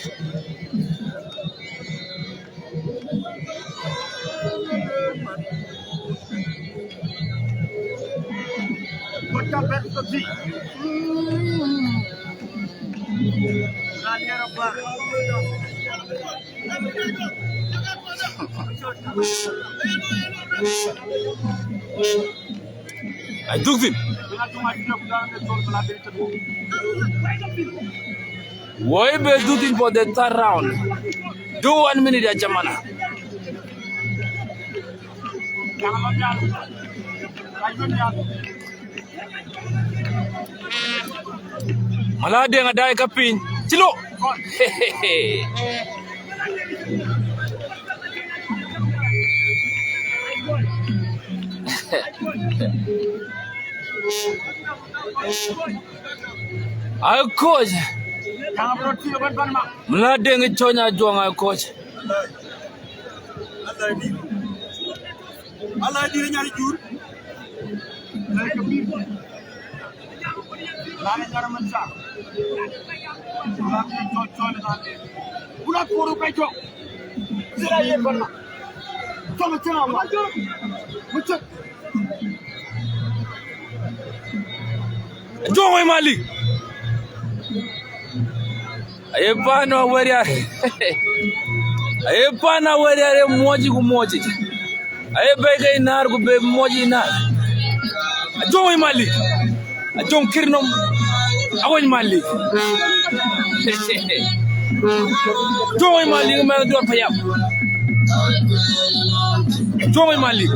Aduk thïn. Woi be dhuk thïn for the third round. Do one minute ya jamana. Malar Deŋ adai ka piny. Cï lo. Ai coach. Malar Deŋ cɔny ajuɔŋ ai coach. Ajuɔŋ wei Malik. Aye pan aweriar. Aye pan aweriar e muɔc ku muɔc. Aye bɛ̈i ke inar ku be muɔc inar. Ajuɔŋ wei Malik. Ajuɔŋ kir nom. Aweny Malik. Ajuɔŋ wei Malik mɛn duɔr payam. Ajuɔŋ wei Malik.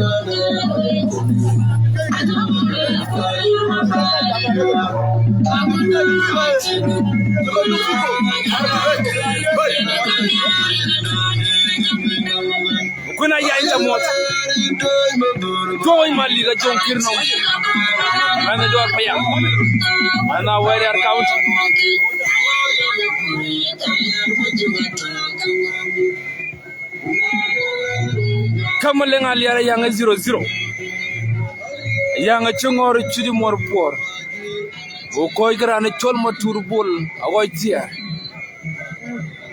Kuna ya ita mot. Ajuɔŋ wei Malik, Ajuɔŋ kir nom. Mɛn duɔr payam. Mɛn aweriar county. Kamaleng Aliar Ayaŋ e zero zero. Ayaŋ e cï ŋɔɔr cït muɔr puɔr. Go kɔc ke raan e cɔl Matur Bol aɣɔc thiɛɛr.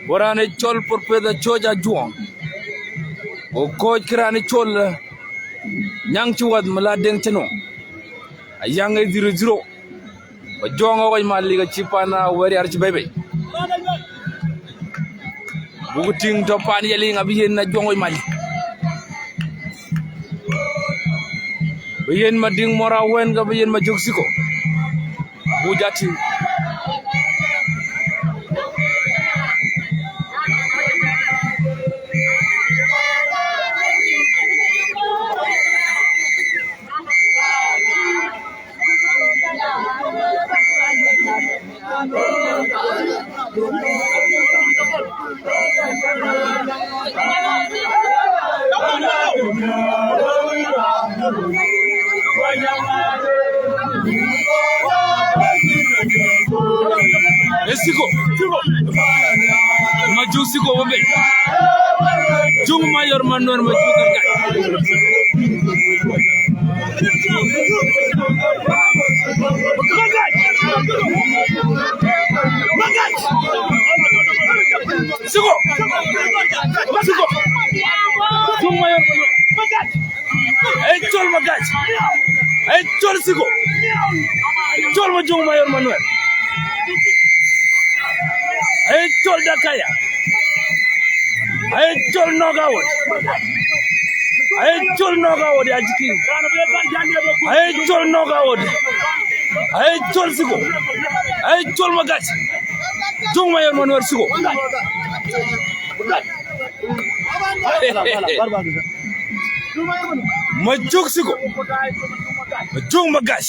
Go raan e cɔl Prophet Acoc Ajuɔŋ. Go kɔc ke raan e cɔl, eh, Nyaŋ cï wath Malar Deŋ cï nɔŋ. Ayaŋ e zero zero. Ba jɔŋ aweny Malik acï pan aweriar cï bɛ̈i bei. Buk tïŋ tɔ pan yeliŋ abï yen Ajuɔŋ wei Malik. Bï yen Madiŋ mɔr awën ka bï yen Majök Siko. Buk ja tïŋ. E Siko. Majök Siko webe. Juŋ Mayor Manuel Majök Siko. Siko. Siko. Juŋ Mayor Manuel. Ey, cɔl Magac. Ey, cɔl Siko. Cɔl Majuŋ Mayor Manuel. Ey, cɔl Dakaya. Ey, cɔl knockout. Ey, cɔl knockout ya jikin. Ey, cɔl knockout. Ey, cɔl Siko. Ey, cɔl Magac. Juŋ Mayor Manuel Siko. Majök Siko. Majuŋ Magac.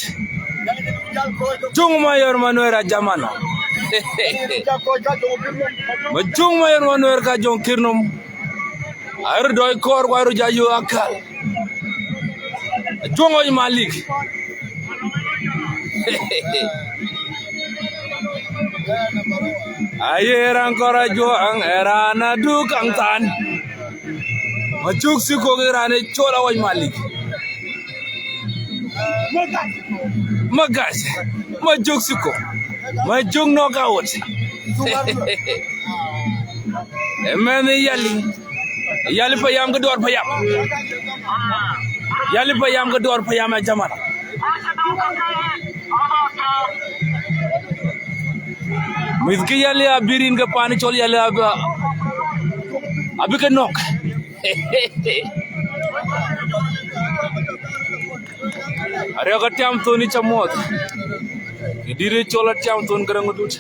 Juŋ Mayor Manuel Ajamano. Majuŋ Mayor Manuel ka Ajuɔŋ kir nom. Aröt dɔc kɔɔr ku aröt ja yök akäl. Ajuɔŋ ɣɔc Malik. Aye raan kɔɔr Ajuɔŋ, ë raan aduk kaŋ than. Majök Siko ke raan ë cɔl Aɣɔc Malik. Magac, Majök Siko, Majök knockout. Ëmɛn ë Yali, Yali payam ke duɔɔr payam. Yali payam ke duɔɔr payam ë jaman. Mïth ke Yali abï rin ke pan cɔl Yali abï, abï ke nɔ̈k. Ariɔ̈k atiam thon ë ca muɔ̈th. Ë dït ë cɔl atiam thon Garaŋ Madut.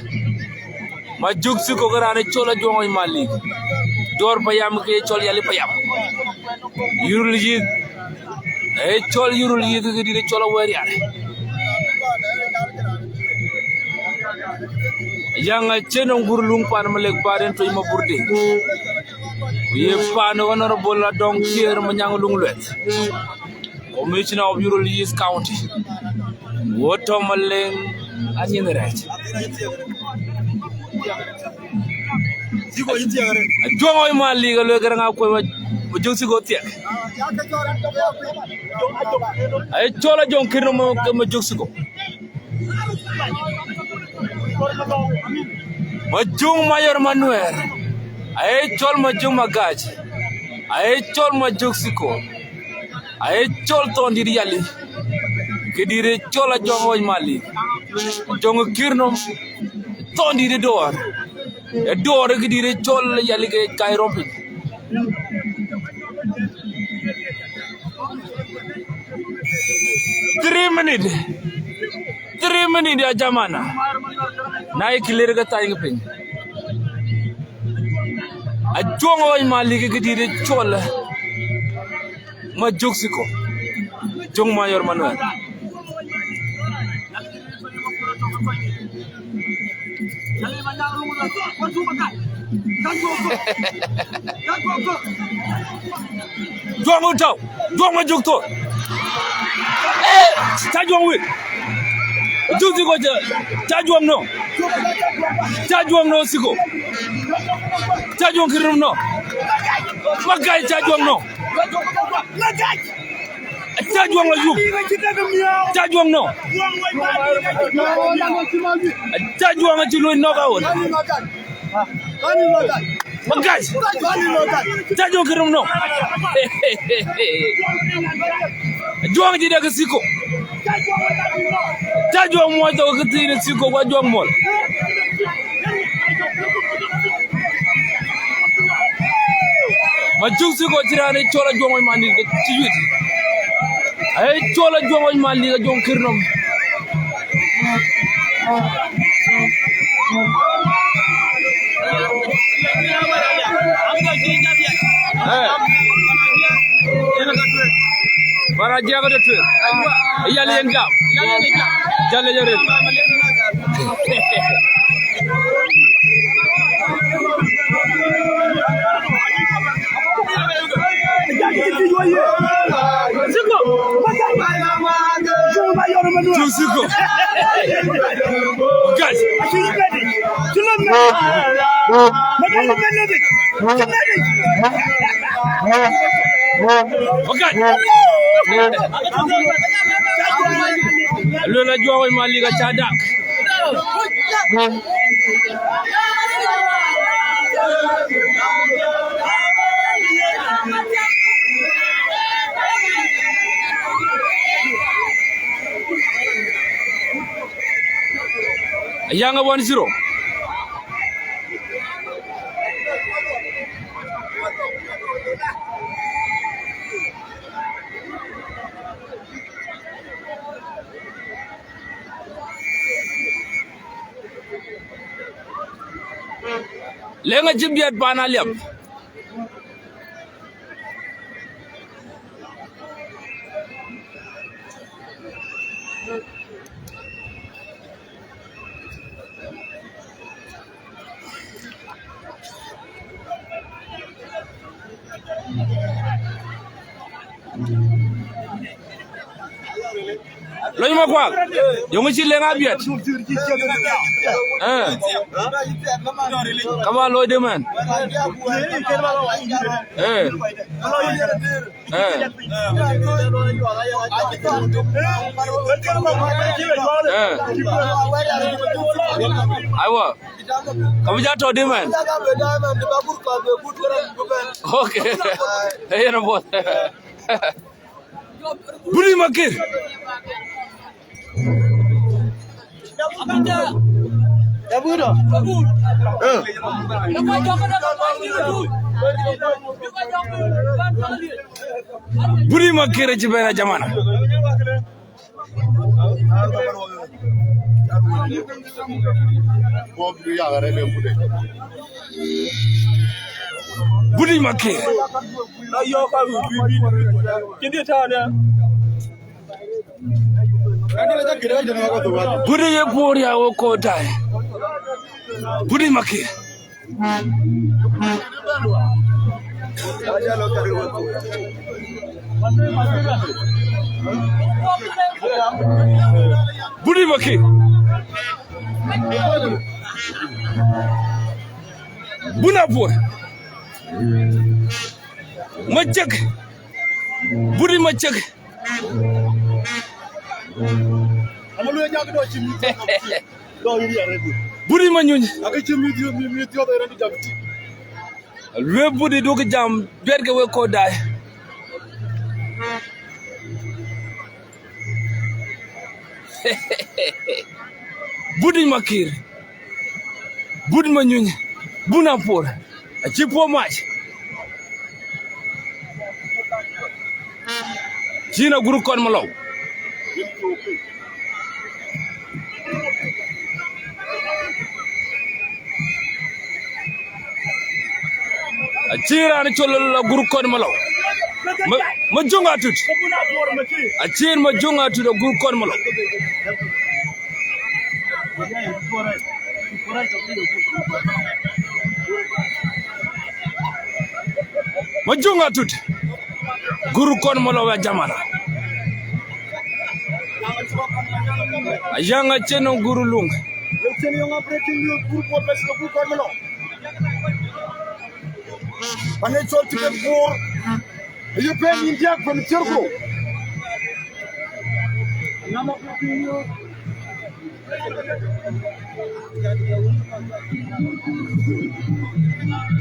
Majök Siko ke raan ë cɔl Ajuɔŋ Ɣɔc Malik. Duɔɔr payam ke cɔl Yali payam. Yurul yith. Ë cɔl Yurul yith ke dït ë cɔl Awɛɛr Yar. Yaŋ acïn nɔŋ gur luŋ pan Malek Baden tɔc Maburde. Ku ye pan Honorable Adɔŋ Kiir Manyaŋ Luŋ Lueth. Commissioner of Yirol East County. Wo tɔ̈ Malek anyin rɛ̈ɛ̈c. Ajuɔŋ Ɣɔc Malik aluel Garaŋ Akuei Majök Siko thiek. Aye cɔl Ajuɔŋ Kiir nɔm ke Majök Siko. Majök Mayor Manuɛɛr. Aye cɔl Majök Magac. Aye cɔl Majök Siko. Aye cɔl Thɔndït Yali. Ke dït ë cɔl Ajuɔŋ Ɣɔc Malik. Ajuɔŋ Kiir nɔm. Thɔndït ë duɔɔr. Ë duɔɔr ke dït ë cɔl Yali ke kai rɔm piny. Three minute. Three minute ya jamana. Na ye clear ke thany ke piny. Ajuɔŋ Ɣɔc Malik ke dït ë cɔl Majök Siko. Ajuɔŋ Mayor Manuɛɛr. Juɔŋ tɔ̈u, Juɔŋ Majök thou. Eh, ca Juɔŋ wïc. Majök Siko ca, ca Juɔŋ nɔ̈k. Ca Juɔŋ nɔ̈k Siko. Ca Juɔŋ Kiir nɔ̈k. Magac ca Juɔŋ nɔ̈k. Aca Juɔŋ la yup. Aca Juɔŋ nɔ̈k. Aca Juɔŋ acï luɔi knockout. Magac. Aca Juɔŋ Kiir nɔ̈k. Juɔŋ acï dek Siko. Aca Juɔŋ muɔc thok ke thiin Siko ku Ajuɔŋ muɔl. Majök Siko cï raan ë cɔl Ajuɔŋ Ɣɔc Malik ke cï yuit. Aye cɔl Ajuɔŋ Ɣɔc Malik Ajuɔŋ Kiir nɔm. Eh. Bara jiak de tuer. Yali yen jam. Jale jare. Two Siko. Guys. Okay. Luel Ajuɔŋ Ɣɔc Malik aca dak. Ayaŋ ë one zero. Leŋ acï biɛt pan Aliap. Lony Makuak. Yöŋ cï leŋ abiɛt. Eh. Ka ba looi dï man. Eh. Eh. Eh. Aiwa. Ka bï ja tɔ̈ dï man. Okay. Yen abuɔth. Budi Makir. Budi Makir cï bɛ̈n a jamana. Budi Makir. Budi ye puɔ̈r ya wo kotai. Budi Makir. Budi Makir. Buna puɔ̈r. Macek. Budi Macek. Budi Manyuny. Luel Budi, duɔ̈kkë jam, duɛ̈tkë wek kodai. Budi Makir. Budi Manyuny. Buna puɔ̈r. Acï puɔ̈u mac. Cïn agur kɔn malɔu. Acïn raan cɔl agur kɔn malɔu. Ma, Majöŋ Atut. Acïn Majöŋ Atut agur kɔn malɔu. Majöŋ Atut. Gur kɔn malɔu ya jamana. Ayaŋ acïn nɔŋ gur luŋ. Pane cɔl tiket bor. Aye pɛɛi nïn diäk pɛɛi thiërku.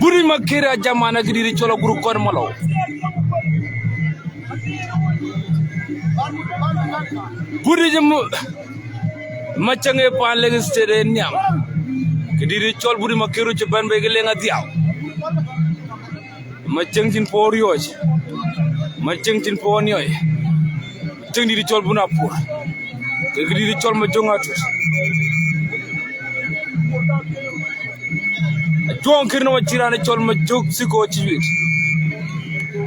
Budi Makir a jamana, këdït cɔl agur kɔn malɔu. Budi jëm Macäŋ ë pan Lake State ë nhiam. Këdït cɔl Budi Makir cï bɛ̈n bei ke leŋ adhiau. Macäŋ cïn puɔ̈u riɔ̈ɔ̈c. Macäŋ cïn puɔ̈u niɔi. Macäŋ dït cɔl Buna puɔ̈r. Ke këdït cɔl Majöŋ Atut. Ajuɔŋ kër nɔm acï raan cɔl Majök Thiko cï yuit.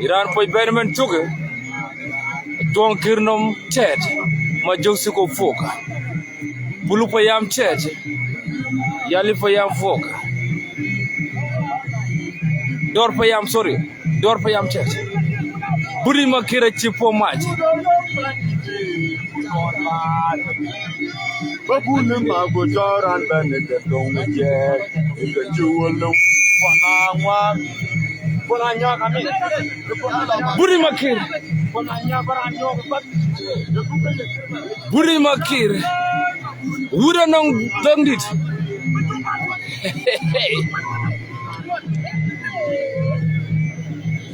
Ë raan puɔc bɛ̈n ëmën cökë. Ajuɔŋ kër nɔm tɛ̈t, Majök Thiko fok. Bulu payam tɛ̈t, Yali payam fok. Dɔr payam, sorry. Dɔr payam tɛ̈t. Budi Makir acï puɔ̈u mac. Budi Makir. Budi Makir. Wut anɔŋ dhɔŋdït.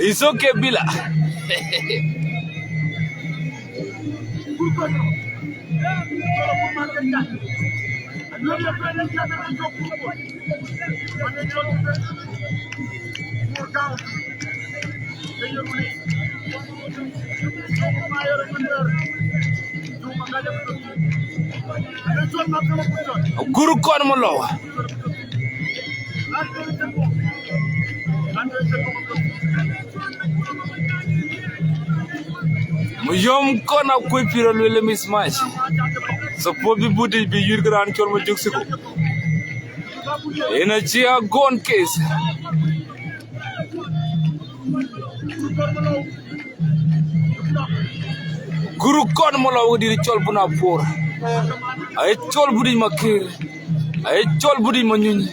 It's okay, Bila. Gur kɔn malɔu. Muyom kɔn akuc pïr aluel mismatch. Suppose bï Budi bï yuir ke raan cɔl Majök Thiko. Yen acï a gɔn case. Guru kɔn malɔu ke dït cɔl Bun Apuɔr. Aye cɔl Buric Makir. Aye cɔl Buric Manyuny.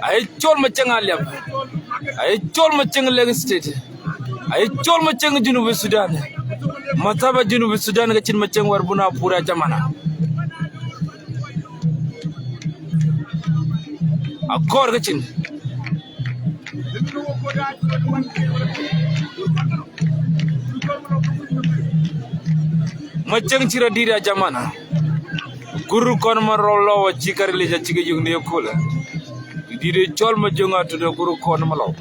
Aye cɔl Macieŋ Aliap. Aye cɔl Macieŋ Lake State. Aye cɔl Macieŋ Junub Sudan. Mathaba Junub Sudan ke cïn Macieŋ wär Bun Apuɔr ya jamana. Akɔɔr ke cin. Macieŋ cï rɔt dït ya jamana. Guru kɔn malɔu acï käril yic, acï ke yök në ye köölë. Dït ë cɔl Majöŋ Atut ë guru kɔn malɔu.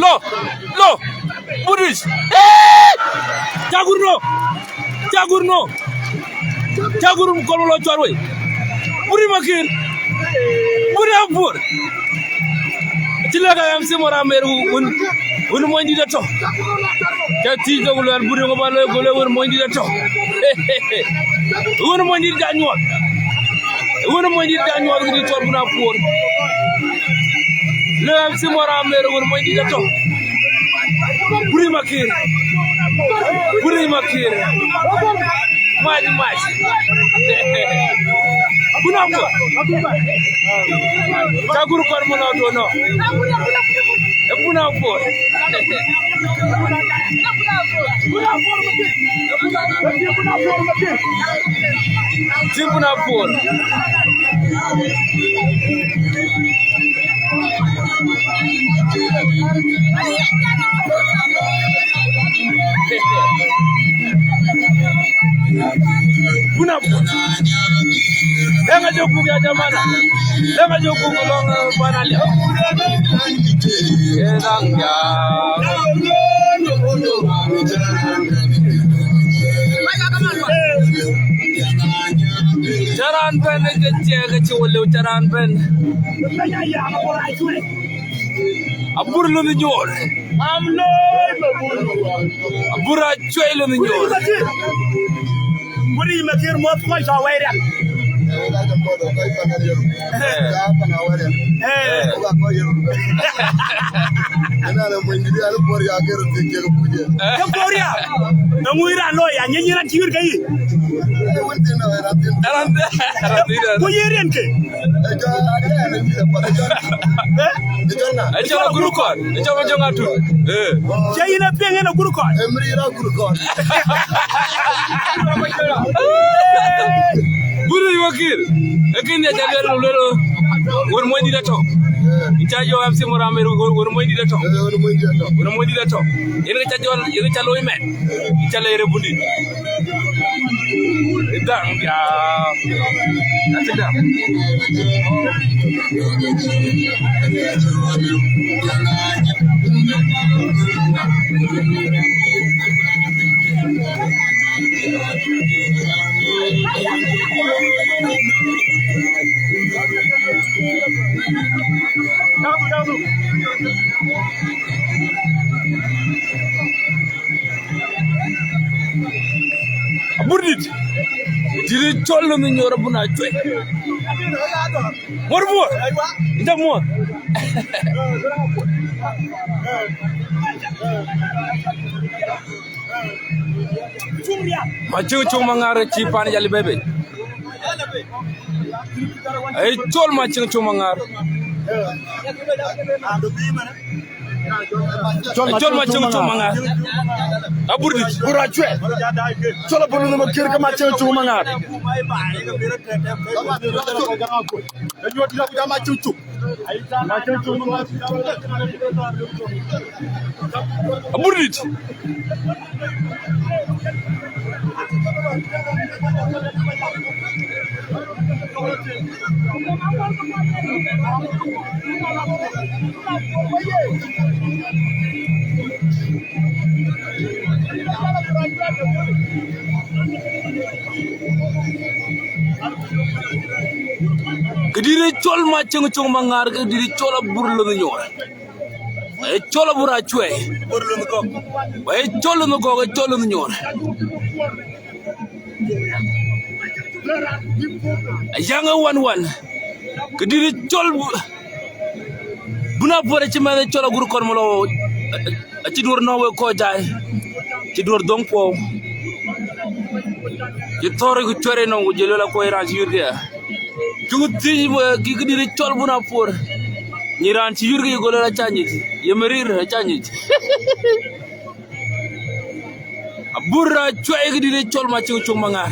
Lo, lo, Buric. Eh! Cagur no. Cagur no. Cagur kɔn malɔu cuar wei. Buric Makir. Buric Apuɔr. Cï lɛ̈k a M C Mor Amer wun, wun mony dït atɔ̈. Ca thiëc thok luɛl Buric ŋö ba looi, go le wun mony dït atɔ̈. Wun mony dït ja nyuɔɔth. Wun mony dït ja nyuɔɔth ke dït cɔl Bun Apuɔr. Le M C Mor Amer wun mony dït atɔ̈. Buric Makir. Buric Makir. Mac, mac. Bun Apuɔr. Cagur kɔn malɔu duɔ̈n nɔ. Ee Bun Apuɔr. Cï Bun Apuɔr. Bun Apuɔr. Lëŋ ajɔ kuk ya jamana. Lëŋ ajɔ kuk lɔŋ, eh, bana liap. Eh, daŋ ya. Caran bɛ̈n ke ciɛk ke cï wëlëu caran bɛ̈n. Abur lun nyuɔɔr. Am looi ma bur. Abur acuɛi lun nyuɔɔr. Buric Makir muɔth kɔc tɔ wɛi rial. Eh. Eh. Ke Korea. Eŋu ran looi ya nyenyin ran cï wir ke yi. Ran, ran, ran. Ku ye riɛnke. Ëcɔl Gurkɔn, ëcɔl Majöŋ Atut. Eh. Cɛ yïn a piɛŋ en a Gurkɔn. Buric Makir. Ekin ya ca luel, luel. Wun mony dït atɔ̈. Ca jɔ M C Mor Amer, wun mony dït atɔ̈. Wun mony dït atɔ̈. Yen ke ca jɔ, yen ke ca looi mɛn. Ca lɛɛr ë bundi. Daŋ ya. Ati daŋ. Abur dït. Dït cɔl në nyuɔɔr abun acuɛi. Mor buɔr. Ita muɔɔr. Macieŋ Cuk Maŋar cï pan jali bebe. Ëcɔl Macieŋ Cuk Maŋar. Cɔl Macieŋ Cuk Maŋar. Abur dït. Bur acuɛi. Cɔl abun në Makir ke Macieŋ Cuk Maŋar. Abur dït. Kë Dït ë cɔl Macieŋ Cök Maŋar ke dït ë cɔl Abur Lënh Nyoor. Ë cɔl Abur Acuɛi. Ë cɔl Lënh Gɔ̈k, ë cɔl Lënh Nyoor. Ayaŋ ë wan wan. Ke dït ë cɔl Bu-, Bun Apuɔ̈r acï mɛnh ë cɔl Agur Kɔn Malou. Acï duɔ̈r nɔ̈k wek kɔc jai. Cï duɔ̈r dhoŋ puɔ̈u. Cï thɔ̈r ku cuɛ̈r ënɔŋ ku jël wël akuɔ̈c raan cï yurkë. Cuk thiëc, eh, kï këdït cɔl Bun Apuɔ̈r. Nyi raan cï yurkë ye gol aca nyic. Ye Marir aca nyic. Abur Acuɛi këdït cɔl Macieŋ Cök Maŋar.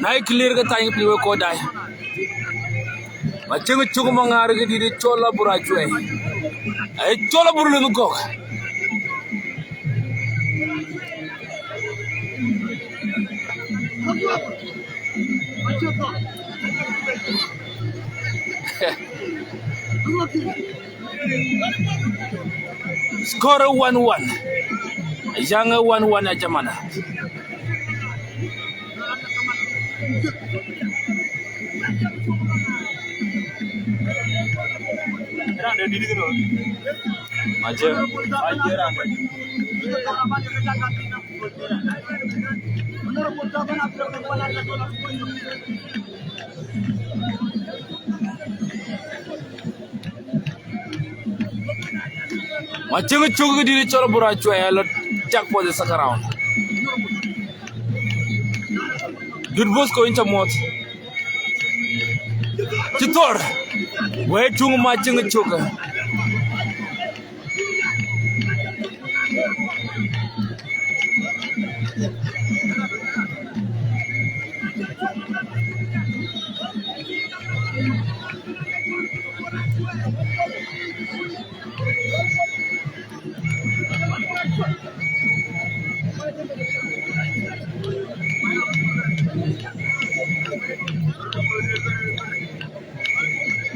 Na ye clear ke thany piny wek kɔc daai. Macieŋ Cök Maŋar ke dït cɔl Abur Acuɛi. Ë cɔl Abur Lënh Gɔ̈k. Score one one. Yaŋ ë one one ya jamana. Macie, macie raan. Macieŋ Cök ke dït cɔl Abur Acuɛi alo cak for the second round. Dut Bosco, yïn ca muɔ̈th. Cï thɔ̈r. Wëi tuŋ Macieŋ Cök.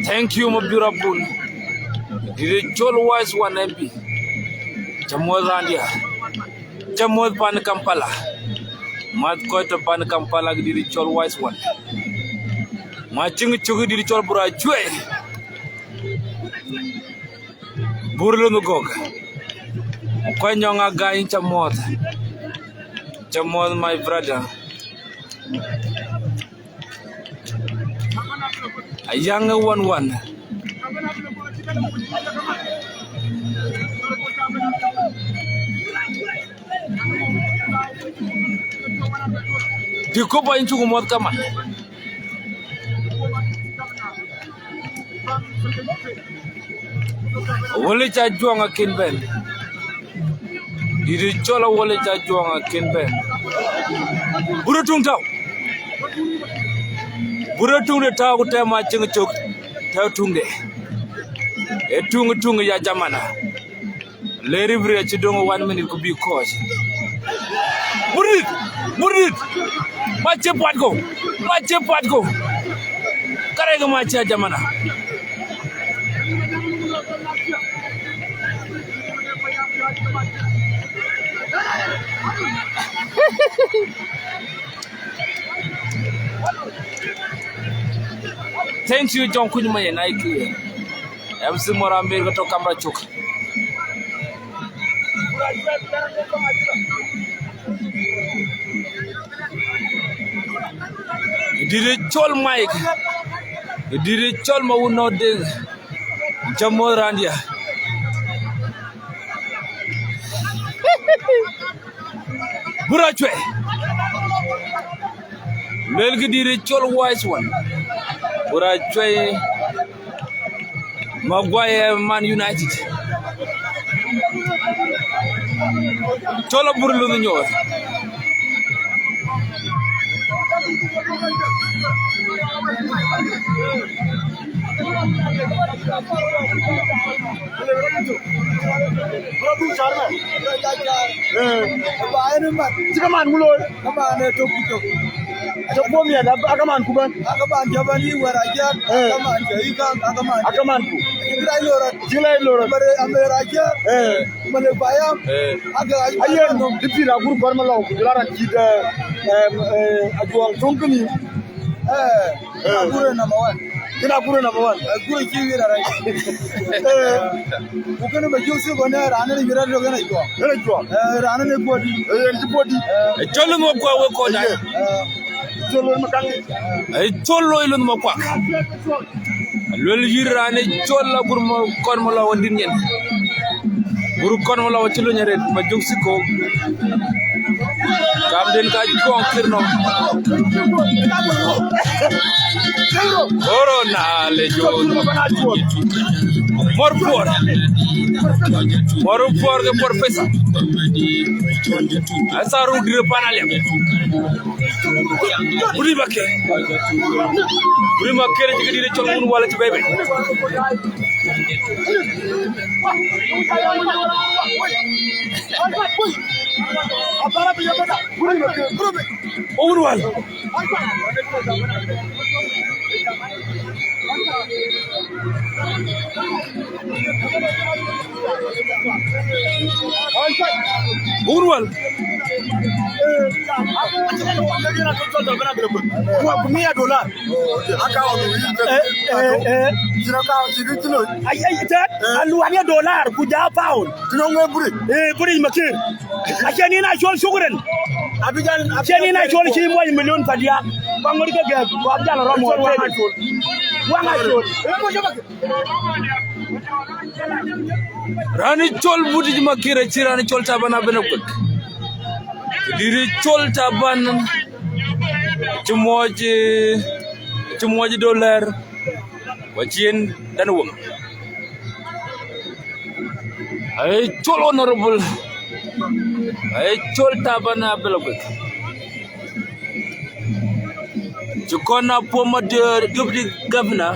Thank you, my beautiful. Dït cɔl Wise One M P. Ca muɔ̈th raandiɛ̈. Ca muɔ̈th pan Kampala. Muɔ̈th kɔc tɔ̈ pan Kampala, dït cɔl Wise One. Macieŋ Cök, dït cɔl Abur Acuɛi. Bur Lënh Gɔ̈k. Kɔc Nyɔŋ Agany, ca muɔ̈th. Ca muɔ̈th, my brother. Ayaŋ ë one one. Dï Kopa, yïn cuk muɔ̈th kaman. Awëlic Ajuɔŋ akën bɛ̈n. Dït cɔl Awëlic Ajuɔŋ akën bɛ̈n. Bur ë tuŋ tääu. Bur ë tuŋ de tääu ku tɛ̈ Macieŋ Cök tɛ̈ tuŋde. Ë tuŋ, ë tuŋ ya jamana. Ler Ibri acï döŋ one minute ku bï kɔc. Burdït, Burdït. Macie puɔ̈tkë. Macie puɔ̈tkë. Karɛk Macie ya jamana. Thank you, John Kuny Mayen, I Q. M C Mora Mir ke tɔ̈ kamera cök. Dït cɔl Mike. Dït cɔl Mawun Nɔt Deŋ. Ca muɔ̈th raandiɛ̈. Bur Acuɛi. Luelkë dït cɔl Wise One. Bur Acuɛi. Maguire, Man United. Cɔl Abur Lënh Nyoor. Cï kaman ŋö looi? Kaman ë tök ku tök. Cä guɔ miɛt, ak-, akaman ku bän. Akaman cä bän yï wär aciɛk, eh, akaman cä yï kaŋ, akaman. Akaman ku. Cï rac lorot. Cï rac lorot. Amere, amere aciɛk. Eh. Mane payam. Eh. Ake aciɛk. Ayen, dï pïr agur kɔn malɔu, ku jɔl a raan cït, eh, em, eh, ajuɔŋ töŋ kënï. Eh, eh. Agur ë number one. Kën agur ë number one. Agur ë cï wïr arɛc. Eh. Ku kënë bɛ jök thïn kɔn ë raan ë yïr arëk ë na cuɔ. Ë na cuɔ. Eh, raan ë kuɔt dï. Eh, yen cï kuɔt dï. Eh. Ë cɔl ë mɔk kuak wek kɔn ai. Eh. Col wek makaŋ. Ë col looi lunh mɔk kuak. Luel yïr raan ë col agur mɔ kɔn malɔu wën dït nyin. Gur kɔn malɔu cï luny arëët ma jök thïn kɔ̈u. Kamden ka cuɔŋ kir nɔm. Corona le jol. Mɔr puɔr. Mɔr puɔr ke professor. Asa ruk dïr pan aliam. Buri Makër. Buri Makër cï ke dït cɔl wun wala cï bɛ̈i bɛ̈i. Owun wal. Owun wal. Ku mia dollar. Account, eh, eh, eh. Cïn account, cïn kë cï loi. Ai, ai, tɛ̈t, eh, aluan ya dollar, ku ja pound. Cïn ŋö buri? Eh, buri Makër. Acie ni na col shukran. Abijan, acie ni na col cï muɔc million padiak. Ba ŋot ke gɛk, ku abjal rɔm wɔ. Waŋ acol. Waŋ acol. Raan ë col Buri Makër acï raan ë col Taban Abel Akuek. Dït ë col Taban cï muɔc, eh, cï muɔc dollar. Wa cien dan wum. Ai col honorable. Ai col Taban Abel Akuek. Cï kɔn a former de-, deputy governor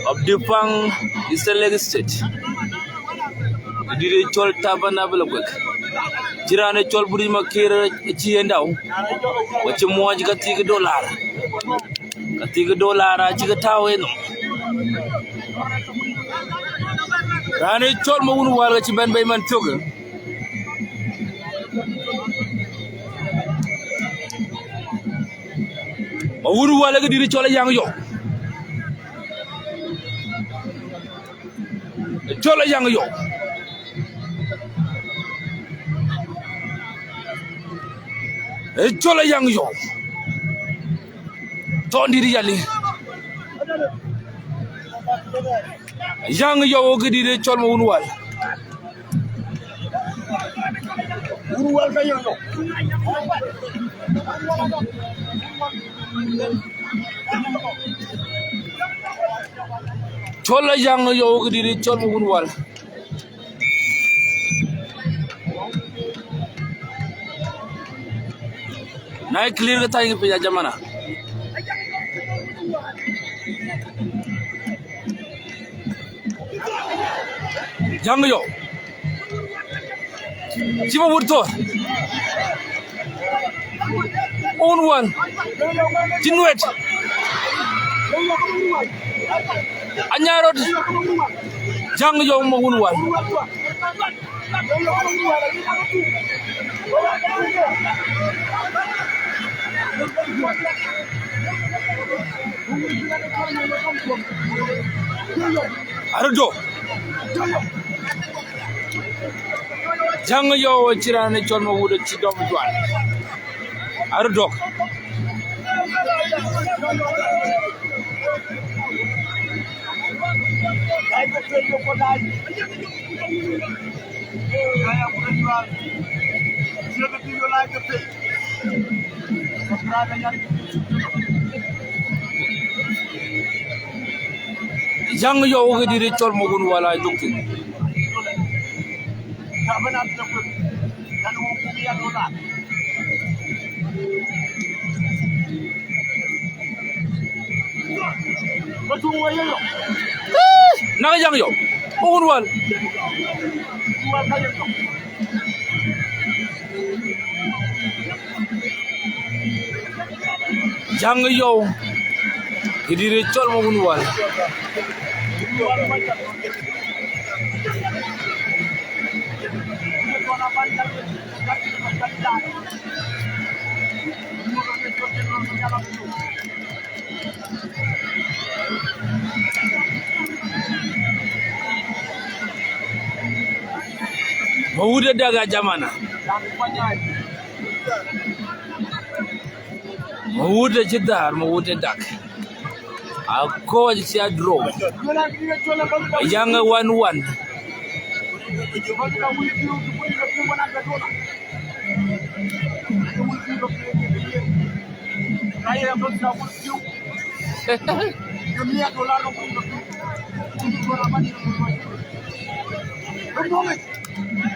of Dipang Eastern Lake State. Dït ë col Taban Abel Akuek. Cï raan ë col Buri Makër cï yen dau. Wa cï muɔc ka thik dollar. Ka thik dollar acï ke tääu ënɔm. Raan ë col ma wun wal ka cï bɛ̈n bei man thiökë. Ma wun wal ke dït col Ayaŋ Yɔu. Col Ayaŋ Yɔu. Col Ayaŋ Yɔu. Thɔn dït yali. Ayaŋ Yɔu ke dït col ma wun wal. Wun wal ka Ayaŋ Yɔu. Col Ayaŋ Yɔu ke dït col ma wun wal. Na ye clear ke thany piny a jamana. Jaŋ Yɔu. Cï ma wut thor. Wun wal. Cï nuet. Anyarot. Jaŋ Yɔu ma wun wal. Arëdo. Jaŋ Yɔu acï raan ë cɔl ma wut acï dɔm juan. Arëdo. Jaŋ Yɔu ke dït cɔl ma wun wal a dhuk thïn. Nak Jaŋ Yɔu. Wun wal. Jäŋ yɔu, këdït ë cɔl ma wun wal. Ma wut ë dak ya jamana. Ma wut ë cï dhäär, ma wut ë dak. Akɔc cï a draw. Jäŋ ë one one.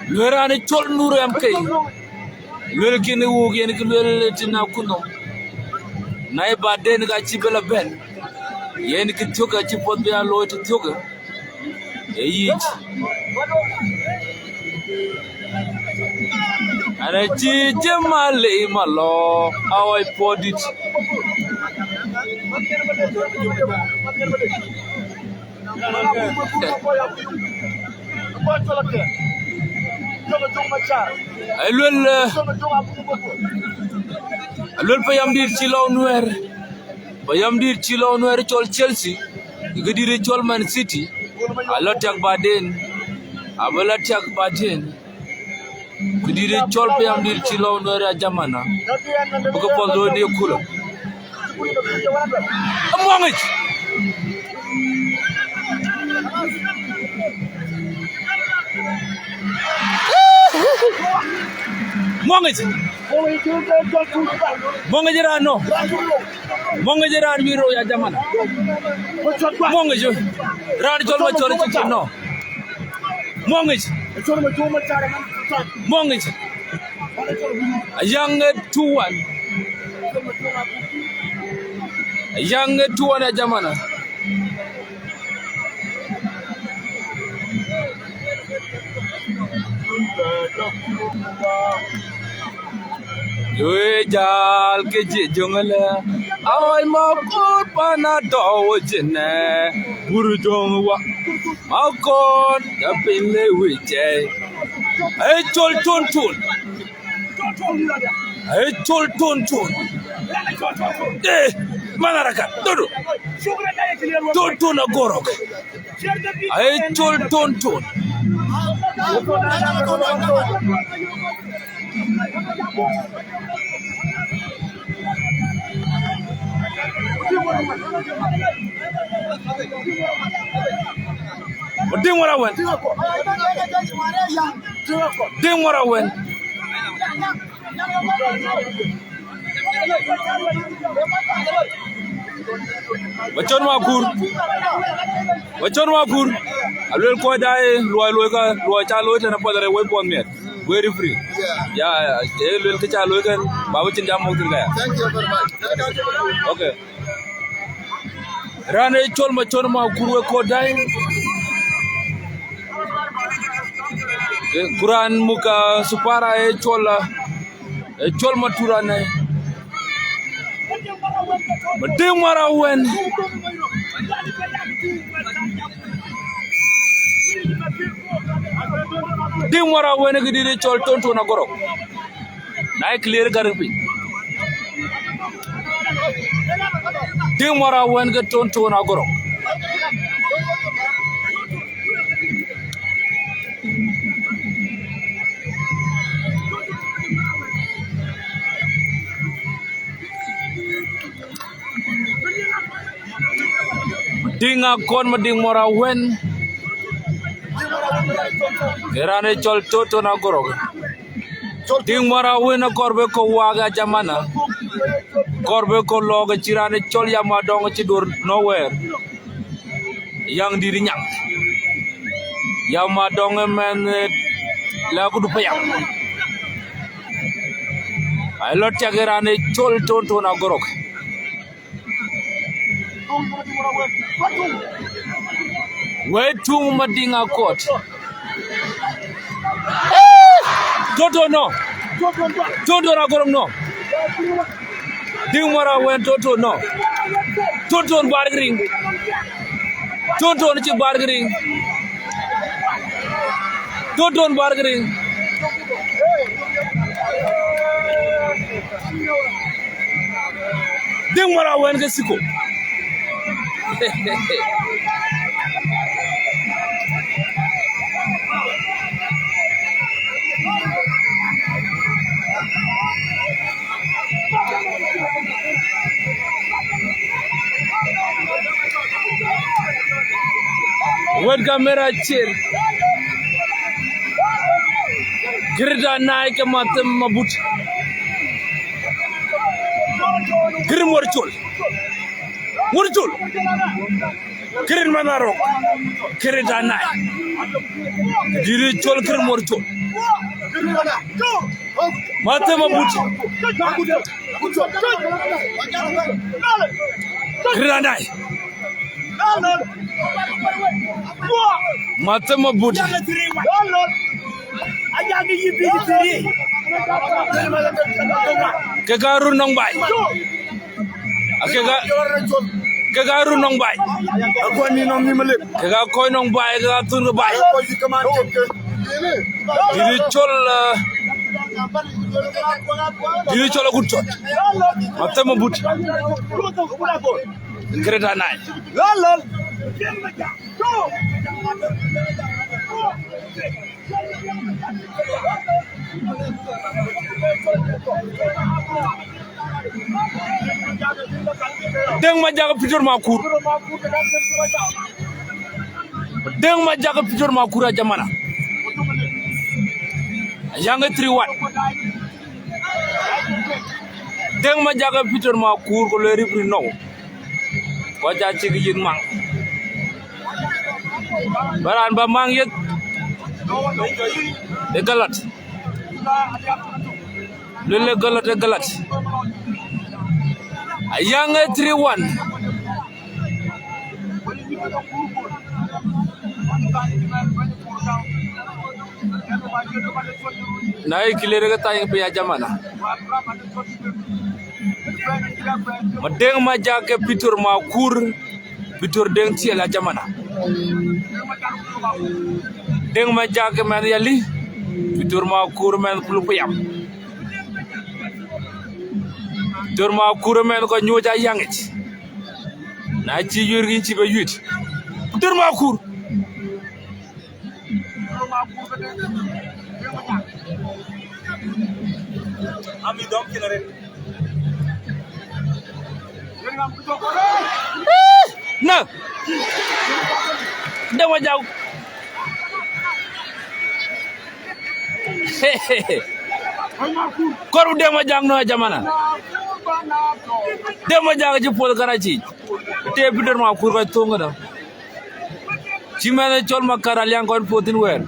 Luel raan ë cɔl Nur M K. Luel kën ë wok yen kë luel tïn akutnhom. Na ye baden ka cï bï la bɛ̈n. Yen kë thiök acï puɔth bï a looi të thiök. Ë yic. Ana cï jëm a lei ma lɔ, a ɣɔc puɔ̈u dït. Aluel, eh, aluel payam dït cï lɔ Nuɛɛr. Payam dït cï lɔ Nuɛɛr cɔl Chelsea. Kë dït cɔl Man City. Alɔ tiak baden. Abï lɔ tiak baden. Kë dït cɔl payam dït cï lɔ Nuɛɛr a jamana. Bï ke puɔth looi në kulë. Amuɔŋic. Muɔŋic. Muɔŋic raan nɔ. Muɔŋic raan wïïr rou ya jamana. Muɔŋic. Raan cɔl ma cɔl cï cï nɔ. Muɔŋic. Muɔŋic. Ayaŋ ë two one. Ayaŋ ë two one ya jamana. Yue jal ke je jongale. Awai ma kut pana do jene. Buru jong wa. Ma kon ya pin le wi je. Ai chol ton ton. Ai chol ton ton. Eh, manaraka. Dodo. Ton ton agorok. Ai chol ton ton. Ding wara wen. Ding wara wen. Wacon Makur. Wacon Makur. Aluel kɔc dai luɔi luɔi ka luɔi ca luɔi tena puɔth rɛy wei puɔth miɛt. Very free. Yeah, yeah. Eh, luel ke ca luɔi kan. Ba wacin jam mɔk thin kaya. Thank you very much. Okay. Raan ë cɔl Macɔn Makur wek kɔc dai. Ku raan muk, ah, supara ë cɔl, ah, ë cɔl Matur anai. Mading Marawen. Ding Marawen ë këdït ë cɔl Tonton Agorok. Na ye clear gäräŋ piny. Ding Marawen ke Tonton Agorok. Ding Akɔn Mading Marawen. Ke raan ë cɔl Tonton Agorok. Ding Marawen akɔr be kɔ̈k waak ya jamana. Kɔr be kɔ̈k lɔɔk acï raan ë cɔl Yam Adɔŋ acï duɔ̈r nowhere. Yaŋ dït Nyaŋ. Yam Adɔŋ ë mɛnh, eh, la kudu payam. Ai lɔ tiak ë raan ë cɔl Tonton Agorok. Wei tuŋ Mading Akɔt. Tonton no. Tonton Agorok no. Diŋ Mɔ̈r Awɛ̈n, Tonton nɔ. Tonton bar riŋ. Tonton cï bar riŋ. Tonton bar riŋ. Diŋ Mɔ̈r Awɛ̈n ke siko. Wɛ̈t kamera cir. Greater Nile ke Mathem Mabut. Gir Mɔ̈r Col. Mɔ̈r Col. Kirit Manarok. Greater Nile. Diri Col, Gir Mɔ̈r Col. Mathem Mabut. Greater Nile. Mathem Mabut. Ke ka run nɔŋ baai. Ke ka, ke ka run nɔŋ baai. Ke ka kɔc nɔŋ baai, ke ka thun ke baai. Diri Col, eh, Diri Col agut cɔt. Mathem Mabut. Greater Nile. Deŋ Majak, Peter Makur. Deŋ Majak, Peter Makur, a jamana. Yaŋ ë three one. Deŋ Majak, Peter Makur, ku lueel rip rin nɔu. Kɔc acïk yith maŋ. Ba raan ba maŋ yeth. Ë galat. Lueel ë galat, ë galat. Ayaŋ ë three one. Na ye clear ke thany piny a jamana. Ma Deŋ Majak ke Peter Makur, Peter Deŋ Thiel a jamana. Deŋ Majak ke mɛnh Yali, Peter Makur mɛnh Kulu Payam. Peter Makur mɛnh kɔc nyuc a yaŋic. Na cï yuir yïn cï be yuit. Peter Makur. Na. Deŋ Majak. Kɔr Deŋ Majak nɔ jamana. Deŋ Majak cï puɔth Karachi. Te Peter Makur kɔc thöŋ këdë. Cï mɛnh ë cɔl Makar Aliaŋ kɔn puɔth thïn wɛɛr.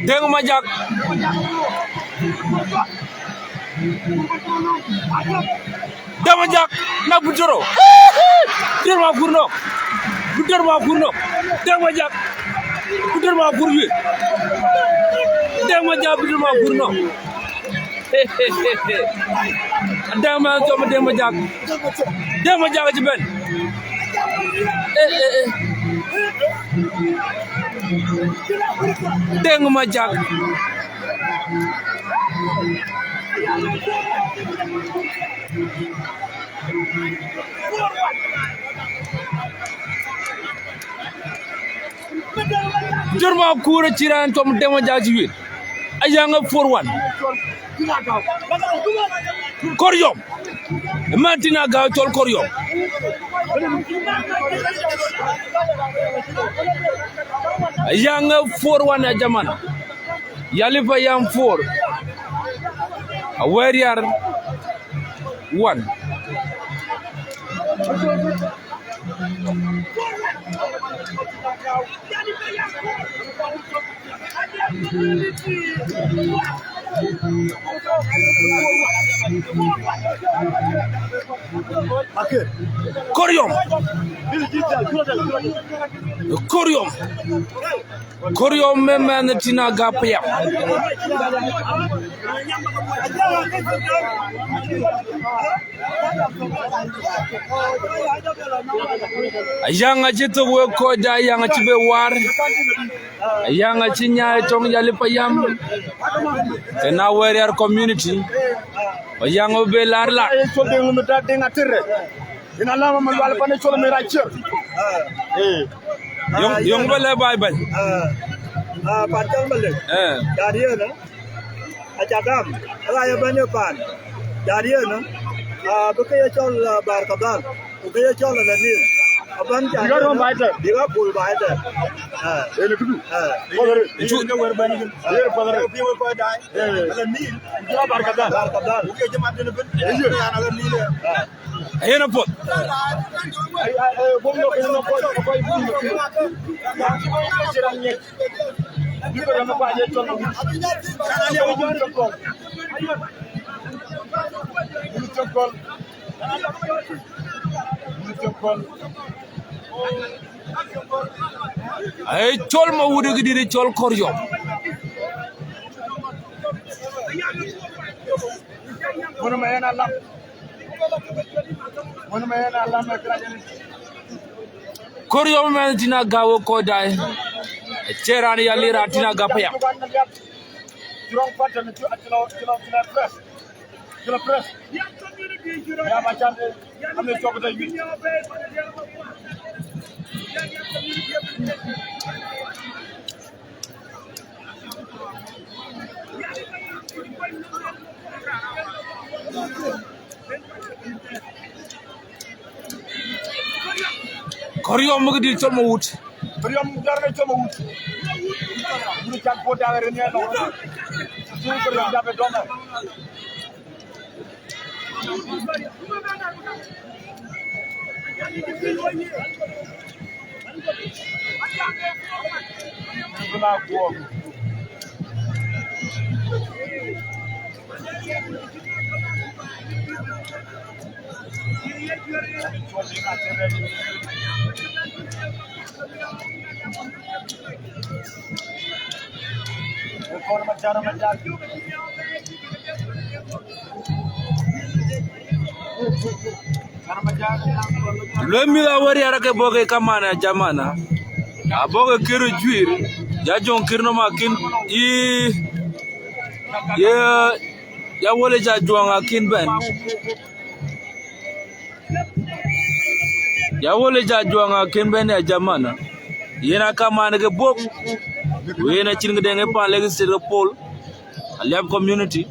Deŋ Majak. Deŋ Majak, na Peter. Peter Makur nɔ. Peter Makur nɔ. Deŋ Majak. Peter Makur yue. Deŋ Majak, Peter Makur nɔ. Deŋ Majak, Deŋ Majak. Deŋ Majak cï bɛ̈n. Eh, eh, eh. Deŋ Majak. Peter Makur acï raan tɔm Deŋ Majak cï yuet. Ayaŋ ë four one. Kɔr yɔm. Martin Agau cɔl Kɔr yɔm. Ayaŋ ë four one a jamana. Yali Payam four. Aweriar one. Koriom. Koriom. Koriom me mɛnh Tina Gap yam. Ayaŋ acï thök wek kɔc da, Ayaŋ acï be war. Ayaŋ acï nyaai tɔŋ jali payam. Kena Weriar community. Ayaŋ obe lar lar. Yen alama Malual pan col mi racier. Eh. Yong, yong bale bai bai. Ah, ah, pan col bale. Eh. Dari na. Aca gam, ala ye bɛ̈ny ë paan. Jat yen, ah, bï ke ye cɔl, ah, Bar Kadhal, ku ke ye cɔl Ala Nil. Abän jat yen, bïk a pul baai tɛ̈. Ah. Yen ë këdu. Ah. Yen ë këdu. Yen ë këdu. Yen ë këdu. Ala Nil. Bar Kadhal. Bar Kadhal. Ku ke jë mat yen ëbën. Yen ë. Ah. Yen apuɔth. Ai, ai, ai, bom yok, yen apuɔth. Ai, col ma wut ë këdït col Koriom. Koriom mɛnh Tina Gap wek kɔc dai. Acie raan ya lir raan Tina Gap ya. Koriom bï këdït col ma wut. Koriom dɔr ke col ma wut. Bï cak puɔ̈t dak rin yen lɔ. Cï Koriom dap ë dɔm. Luel mïth awär yar ke bɔ̈ ke kamana jamana. Abɔ̈ ke kër juir. Ya jɔŋ kër nɔm akïn. Ii. Ye, ya wole ja juɔŋ akïn bɛ̈n. Ya wole ja juɔŋ akïn bɛ̈n ya jamana. Yen akaman ke bɔ̈. Ku yen acïn këdɛ̈ŋ ë pan Lake State ke pol. Aliap community.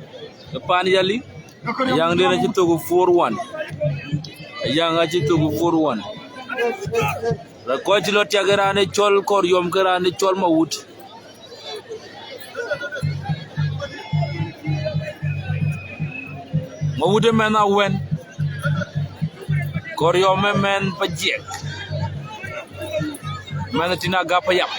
Ë pan Yali. Ayaŋ den acï thök four one. Ayaŋ acï thök four one. Rɛ̈t kɔc cï lɔ tiak ë raan ë cɔl Koriom ke raan ë cɔl Mawut. Mawut ë mɛnh Awɛn. Koriom ë mɛnh Pajiɛk. Mɛnh Tina Gap ayap.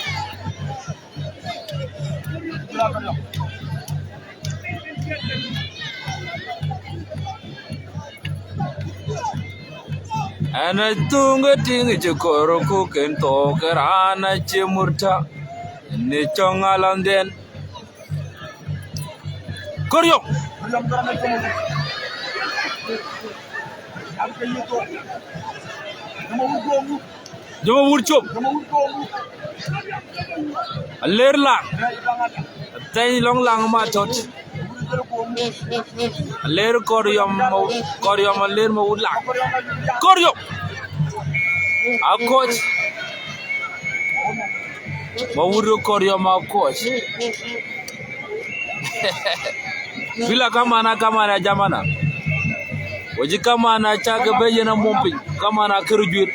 Ɛn ë thuŋ ë tiŋ cï kor ku ken thok ë raan acï murta në cɔŋ alanden. Koriom. Jɔmɔ wur cop. Aler laŋ. Thɛny lɔŋ laŋ ma tɔt. Aler Koriom, Koriom aler ma wur laŋ. Koriom. Akoc. Ma wur Koriom akoc. Bila kamana, kamana jamana. Waji kamana chake be yena mompin. Kamana kiru juir.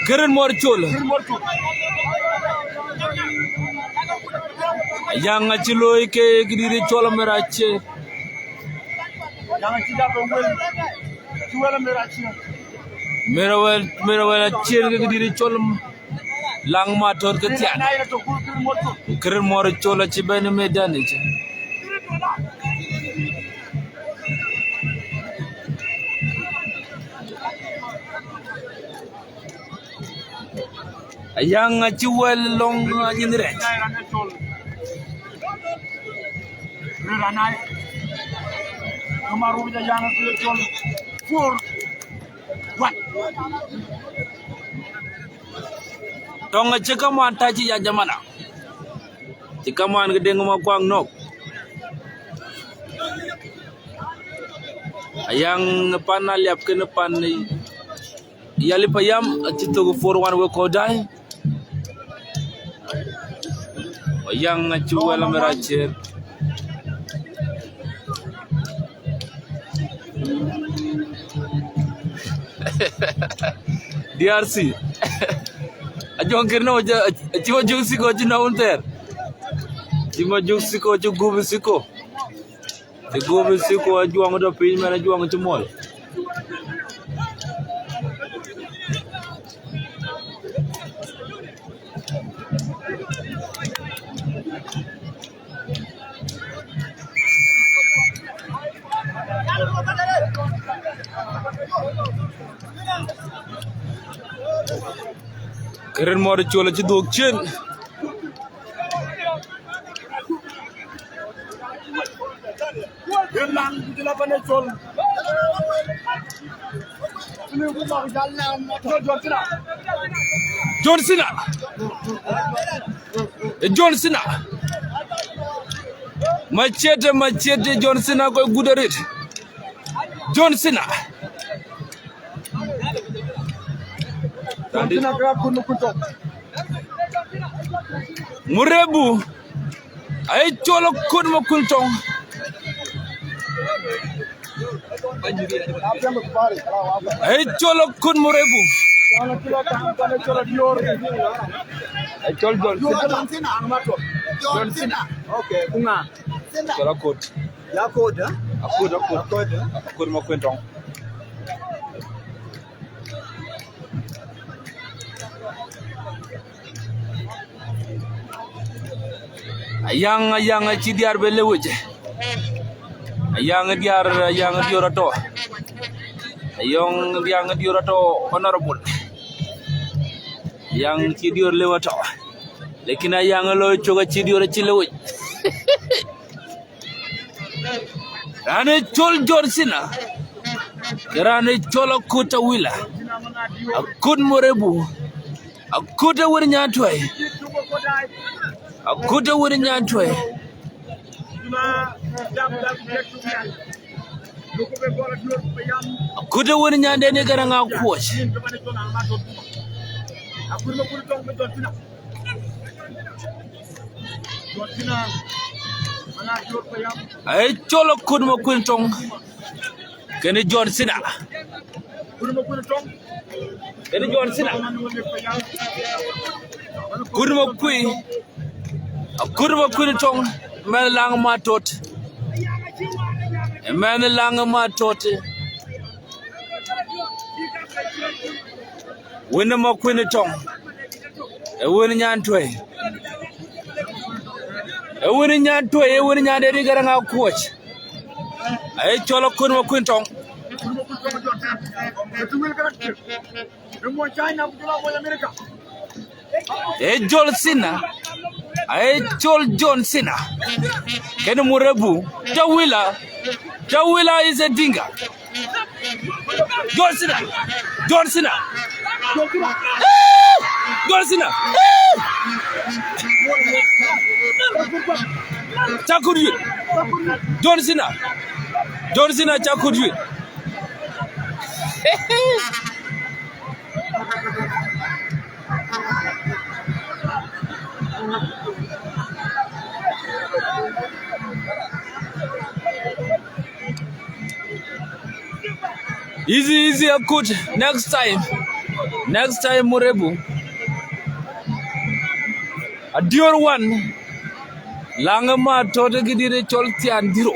Kirin mor chol. Yang aci looi ke kidiri chol mera che. Yaŋ acï jal bɛ wel, cï wel Amer Aciël. Amer Aciël, Amer Aciël ke këdït cɔl Laŋ Matot ke thiaan. Kërën Mɔr Col acï bɛ̈n ë medan yic. Ayaŋ acï wel lɔŋ anyin rɛc. Tɔŋ acï kaman tac ya jamana. Cï kaman ke Deŋ Makuaŋ nɔ̈k. Ayaŋ pan Aliap kënë pan Yali Payam acï thök four one wek kɔ̈u daai. Ayaŋ acï wel Amer Aciël. D R C. Ajɔŋ kër nɔm, acï Majuk Siko acï nɔm wun thɛɛr. Acï Majuk Siko, acï gup Siko. Cï gup Siko ajuɔŋ tɔ̈ piny, mɛn ajuɔŋ cï mɔl. Kërën Mɔr Col acï dhuök ciëën. John Cena. John Cena. Machete, machete, John Cena kɔc gut arët. John Cena. John Cena ke akut Makuëi Tɔŋ. Murebu. Aye cɔl akut Makuëi Tɔŋ. Aye cɔl akut Murebu. Aye cɔl John Cena. John Cena. Okay, ku ŋa? Cɔl akut. Akut, eh? Akut, akut. Akut, eh? Akut Makuëi Tɔŋ. Ayaŋ, Ayaŋ acï diäär bɛ lëu wec. Ayaŋ diäär, Ayaŋ diäär atɔ̈. Ayaŋ, Ayaŋ diäär atɔ̈ honorable. Ayaŋ cï diäär lëu atɔ̈. Lakin Ayaŋ ë loi cök acï diäär acï lëu wec. Raan ë cɔl John Cena, ke raan ë cɔl akut Awila, akut Murebu, akut ë wën Nyantuɛi, akut ë wën Nyantuɛi, akut ë wën Nyandɛn ë Garaŋ Akuɔc. Aye cɔl akut Makuëi Tɔŋ. Kënë John Cena. Kënë John Cena. Akut Makuëi. Akut Makuëi Tɔŋ. Mɛn Laŋ Matot. Mɛn Laŋ Matot. Wën ë Makuëi Tɔŋ. Ë wën Nyantuɛi. Ë wën Nyantuɛi, ë wën Nyandɛn ë Garaŋ Akuɔc. Aye cɔl akut Makuëi Tɔŋ. Ë John Cena. Aye cɔl John Cena. Kënë Murebu. Tawila. Tawila is a Dinka. John Cena. John Cena. John Cena. Cä kut yuit. John Cena. John Cena cä kut yuit. Easy, easy, akut. Next time. Next time, Murebu. Adior one. Laŋ Matot këdït cɔl Thian Dhiro.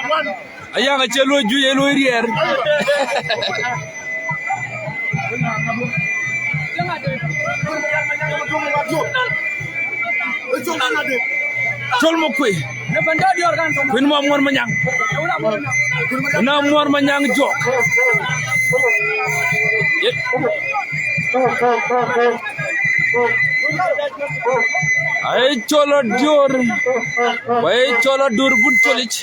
Ayaŋ acie luɔi juëc, ee luɔi riɛɛr. Col Makuei. Kuën Mamuɔr Manyaŋ. Kuën Mamuɔr Manyaŋ jɔk. Aye Col Adur. Aye Col Adur but Colic.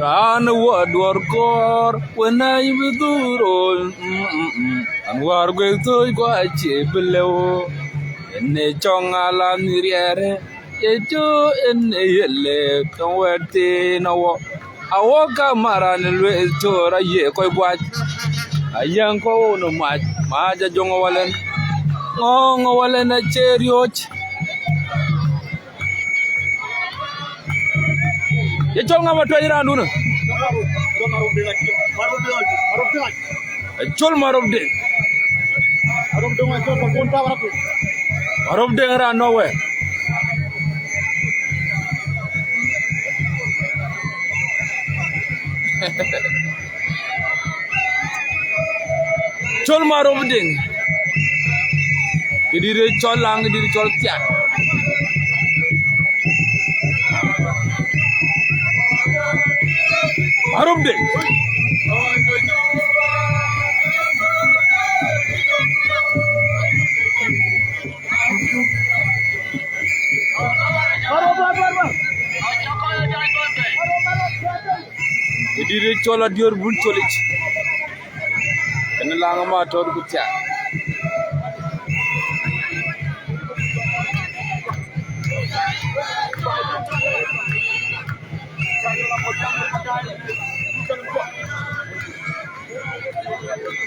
Raan wä duɔr kɔɔr, wën aa yï bï dhuroi. Mm, mm, mm. An wäär guek thöc, ku acie bï lëu. Ënë cɔŋ ala nhiëër riɛɛr, ye tö ënë ye lëk, tɔŋ wɛ̈t thiin awɔ. Awɔ ka maran lueel cöör aye kɔc guac. Ayäŋ kɔ̈u në mac, mac ajöŋ awalɛn. Ŋɔ̈ɔ̈ŋ awalɛn acie riööc. Ye cɔl ŋa Matuɛc raandun? Col Marop Deŋ. Marop Deŋ raan nɔ̈k wɛ̈ɛ̈r. Col Marop Deŋ. Këdït cɔl laŋ, këdït cɔl thiak. Marop Deŋ. Këdït cɔl Adiɔ̈r Bul Colic. Ënë laŋ ë Matɔ̈t ku thiak.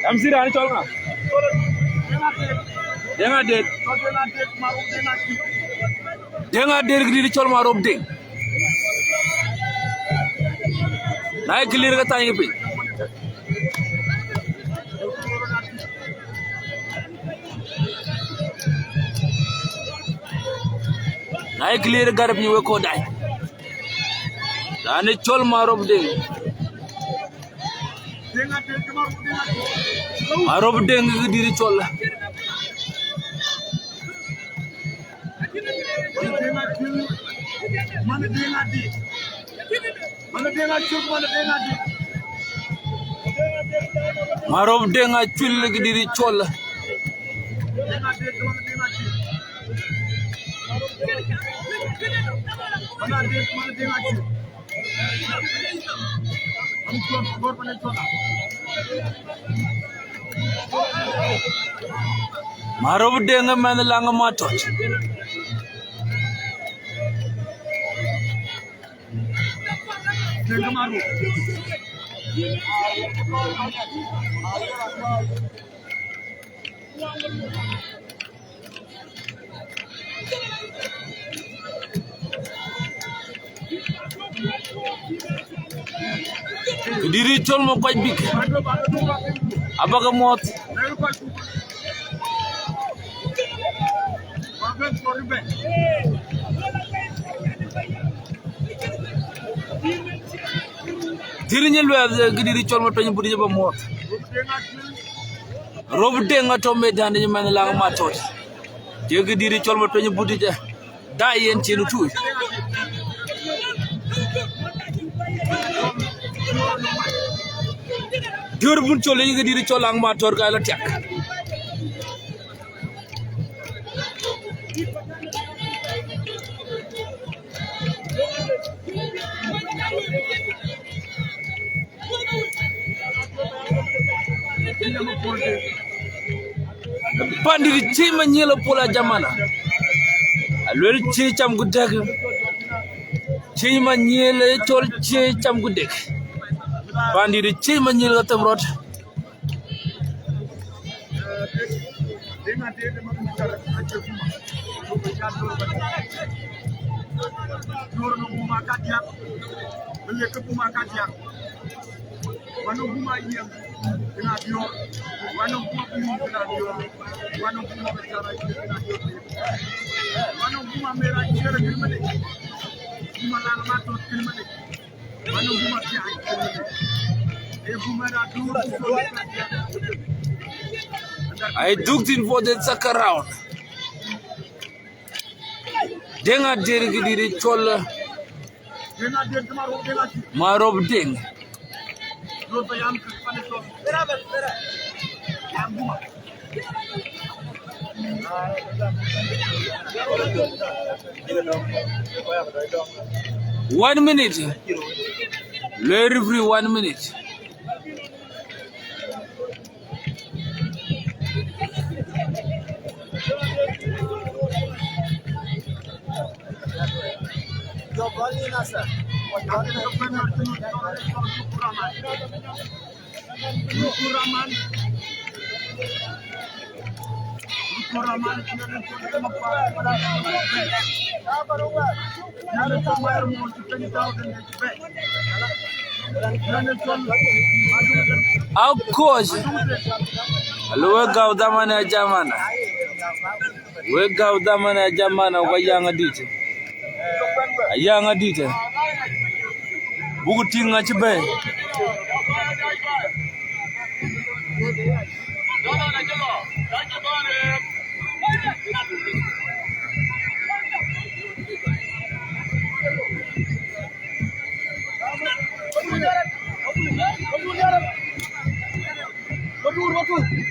Am sir, raan cɔl ŋa? Deŋ Adet. Deŋ Adet, këdït cɔl Marop Deŋ. Na ye clear ke thany ke piny. Na ye clear, gär piny wek kodai. Raan ë cɔl Marop Deŋ. Marop Deŋ këdït cɔl. Marop Deŋ Acuil këdït cɔl. Marop Deŋ ë mɛnh laŋ ë Matɔ̈t. Këdït cɔl Makuac Bïk. Abäk muɔ̈th. Thïr Nyin Luɛth, këdït cɔl Matuɛny Butic abäk muɔ̈th. Rop Deŋ atɔ̈ medan ë mɛnh laŋ Matɔ̈t. Ye këdït cɔl Matuɛny Butic, da yen cin tuuc. Diöör bun col yï ke dït cɔl Aŋ Matɔ̈r ka la tiak. Pandït Ciëc Manyiël Apol Ajamana. Aluel Ciëc cam ku dek. Ciëc Manyiël ë cɔl Ciëc cam ku dek. Pandït Ciëc Manyiël ka them rɔt. I took in for the second round. Deŋ Adir ke dït cɔl Marop Deŋ. One minute. Luel referee one minute. Of course. Alo, wek gäu dhaman ya jamana. Wek gäu dhaman ya jamana, wek Ayaŋ Adït. Ayaŋ Adït. Buk tïŋ acï bɛ̈ɛ̈i.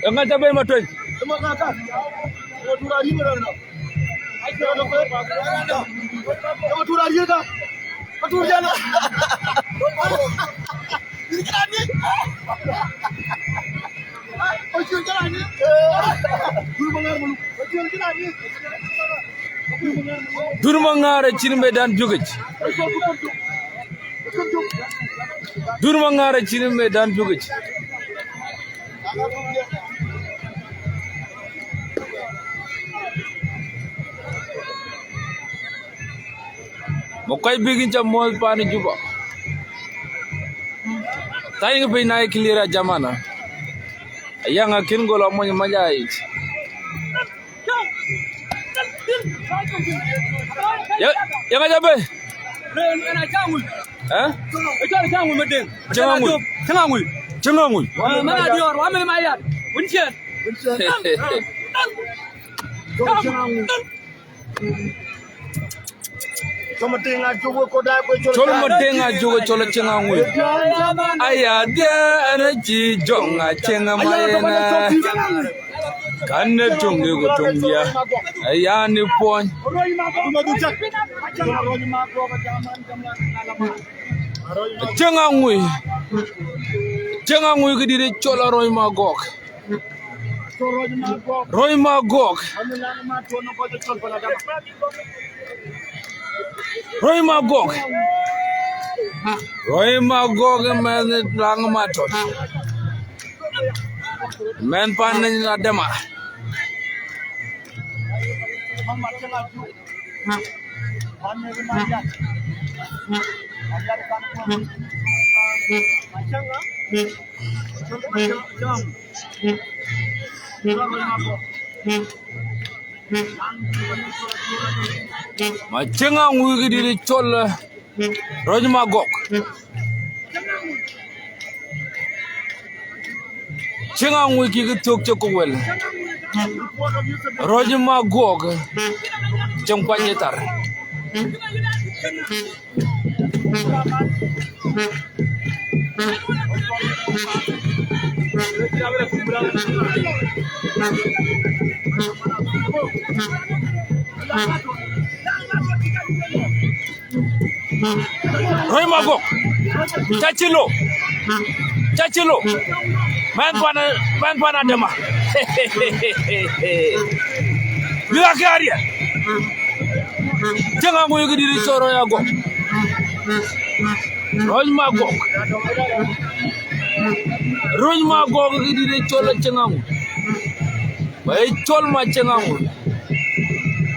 Eŋa ca ben Matueny? Dur Maŋar acïn medan jukic. Dur Maŋar acïn medan jukic. Muk kɔc bïk yïn ca muɔ̈th pan Juba. Thaany ke piny na ye clear a jamana. Ayaŋ akïn gol amony mac ayic. Ye, ye ŋa ca bɛ̈ɛ̈i? Eh? Cïn aŋuc. Cïn aŋuc. Cïn aŋuc. Col Madiŋ Ajök, col Acieŋ aŋuc. Aya dhiɛɛn cï jɔŋ Acieŋ mayena. Kan ne tuŋ ë ku tuŋ dia. Aya ni puɔny. Acieŋ aŋuc. Acieŋ aŋuc ke dït col Arɔ̈c Magɔ̈k. Rööc Magɔ̈k. Rööc Magɔ̈k. Rööc Magɔ̈k ë mɛnh Laŋ Matɔ̈. Mɛnh pan Adema. Ma cieŋ aŋuc ke dït col, eh, Rööc Magɔ̈k. Cieŋ aŋuc kï ke thök cï kok wël. Rööc Magɔ̈k, cieŋ kuany ë thar. Röny Magok. Cä cï lo. Cä cï lo. Mɛn pan, mɛn pan Adema. Bï ka ke ariɛl. Cï ŋa ŋuc kë dït cɔl Röny Agok. Röny Magok. Röny Magok kë dït cɔl Acieŋ Aŋuc. Ba ye cɔl Macieŋ Aŋuc.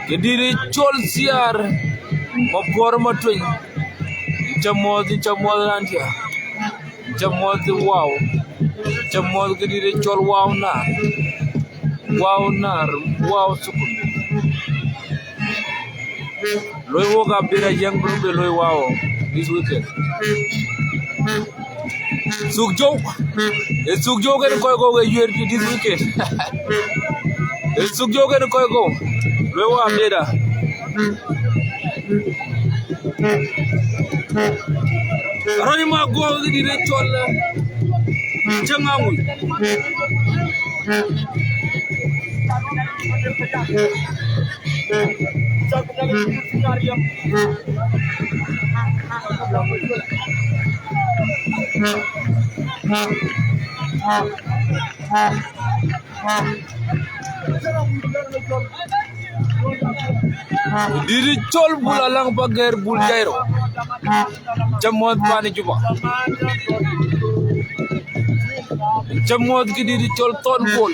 Kë dït cɔl Thiaar Mapuɔr Matueny. Cä muɔ̈th, cä muɔ̈th raan tiaar. Cä muɔ̈th Wau. Cä muɔ̈th kë dït cɔl Wau Naar. Wau Naar, Wau Thukul. Loi wok abï ra yɛŋ bï bï loi Wau this weekend. Thuk jok. Ë thuk jok en kɔc kɔ̈k ë yuëër this weekend. Ë thuk jok en kɔc kɔ̈k. Loi wok abï ra. Röny Magok kë dït cɔl Acieŋ Aŋuc. Dït cɔl Bul Alaŋ Pagɛr Bul Jairo. Cä muɔ̈th pan Juba. Cä muɔ̈th kë dït cɔl Thɔn Bol.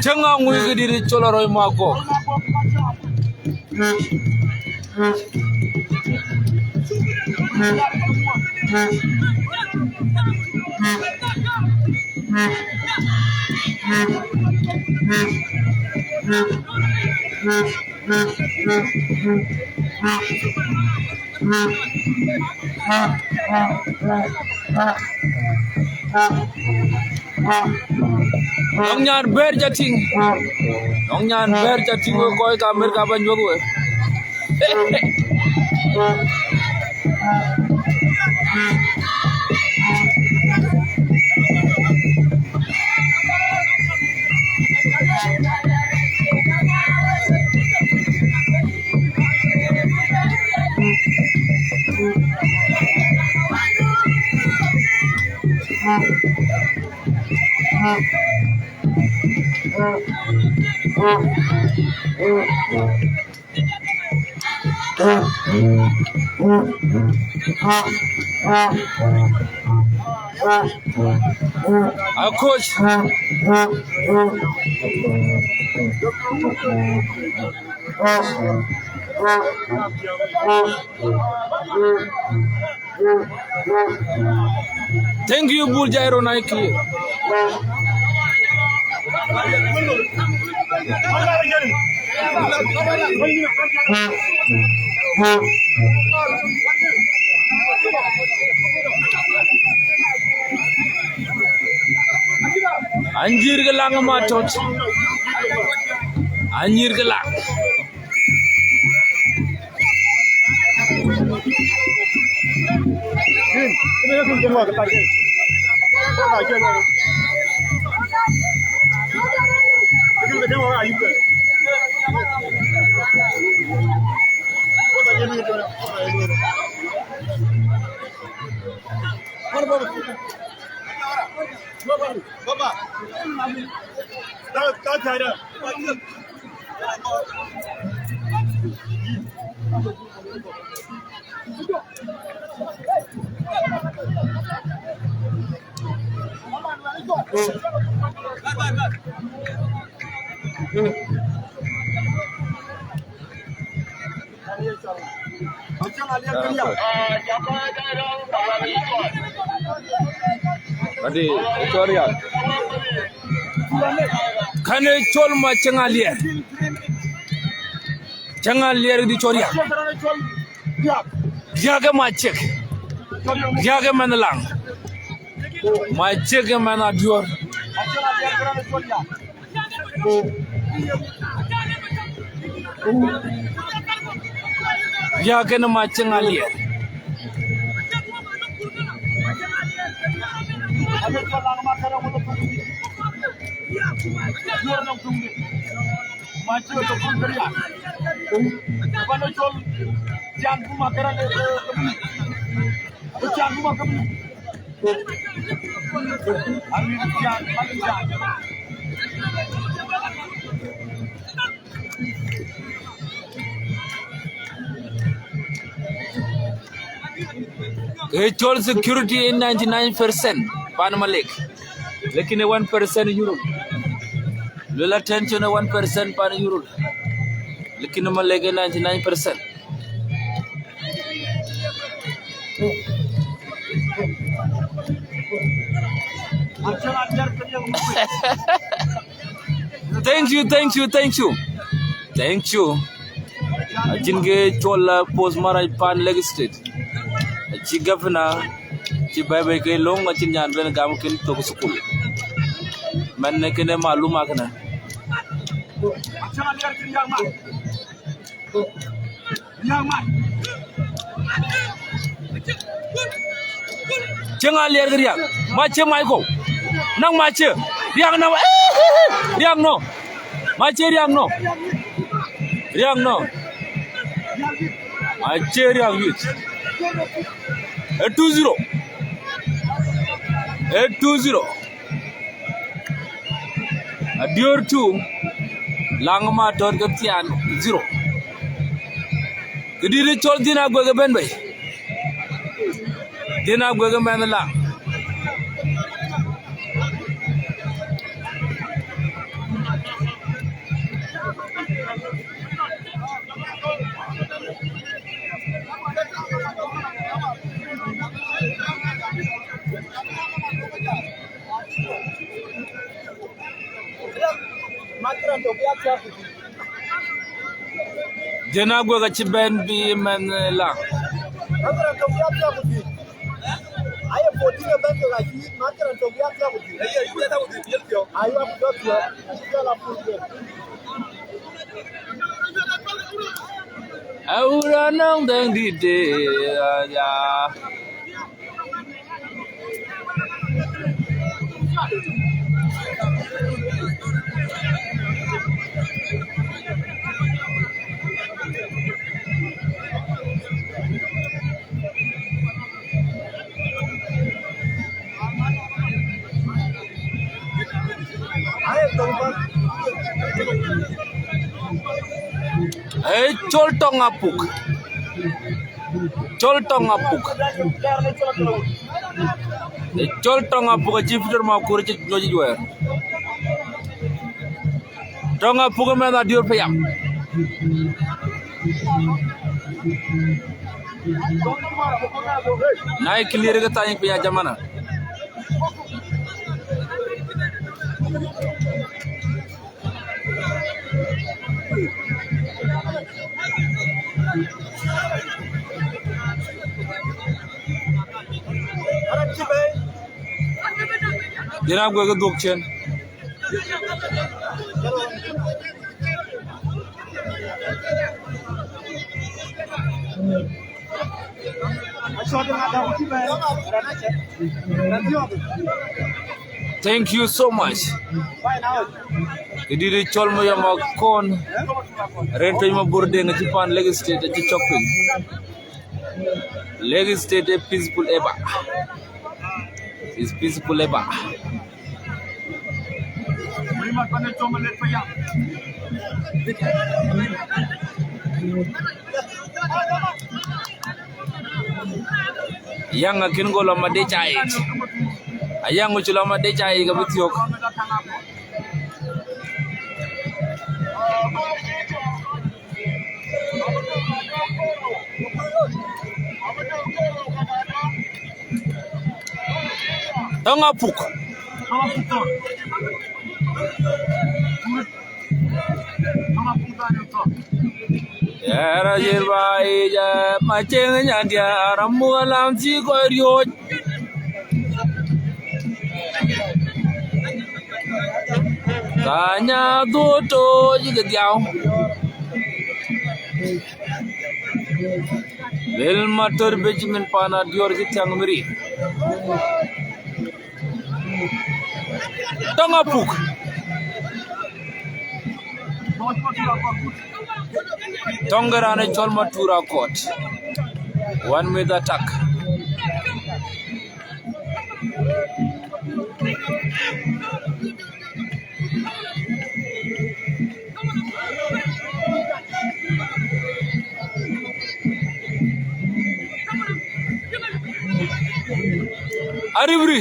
Cä ŋa ŋuc kë dït cɔl Röny Magok. Nɔŋ nyan bɛ̈ɛ̈r ca tïŋ. Nɔŋ nyan bɛ̈ɛ̈r ca tïŋ, we kɔc ka Amerika ba nyuɔ̈th we. Akoc. Thank you, Bul Jairo Nike. Anyïr ke laŋ ma tot. Anyïr ke laŋ. Adi, Victoria. Kane cɔl Macieŋ Aliɛr. Cieŋ Aliɛr di cɔl ya. Diäk ë Maciek. Diäk ë mɛnh laŋ. Maciek ë mɛnh aduɔ̈r. Ya kënë Maciëŋ Aliɛr. Ke cɔl security ë ninety nine percent pan Malek. Lakin ë one percent yurul. Luel attention ë one percent pan yurul. Lakin Malek ë ninety nine percent. Thank you, thank you, thank you. Thank you. Acïn ke cɔl, uh, post maraj pan Lake State. Acï governor, cï bɛ̈ɛ̈i bɛ̈ɛ̈i ke löŋ, acïn nyan ben gam kën thok thukul. Man kënë maluma kënë. Cieŋ Aliɛr ke riak. Macie Michael. Naŋ Macie. Riak na. Riak no. Macie riak no. Riak no. Macie riak yuc. Ë two zero. Ë two zero. Adiör two, Laŋ Matɔ̈t ke Thian zero. Këdït cɔl Dhiën Aguek ëbɛ̈n bei. Dhiën Aguek ë mɛnh Laŋ. Dhiën Aguek acï bɛ̈n bï mɛnh, eh, Laŋ. Awura nɔŋ dhɛŋ dït de, ah, ya. Ee, cɔl Tɔŋ Apuk. Cɔl Tɔŋ Apuk. Ee, cɔl Tɔŋ Apuk acï Peter Makur cï nyuɔc juɛɛr. Tɔŋ Apuk ë mɛnh Adiör payam. Na ye clear ke thany piny a jamana. Dhiën Aguek ë dhuk cen. Thank you so much. Këdït cɔl Mayom Akon, rin piny Mabur Deŋ acï pan Lake State acï cɔk piny. Lake State a peaceful ever. It's peaceful ever. Ayaŋ akën go lɔ madec aic. Ayaŋ ŋö cï lɔ madec aic ka bï thiök. Tɔŋ Apuk. Yɛn rɔ yiëër ba yic, eh, Maciëŋ nyandiɛ̈, rɔ muk alam cï kɔc riööc. Ka nya dhuöt tooc ke dhiau. Lel Mator Benjamin pan Adiɔ̈r cï thiäŋ miri. Tɔŋ Apuk. Tɔŋ ke raan ë cɔl Matur Akɔt. One minute attack. Aribri.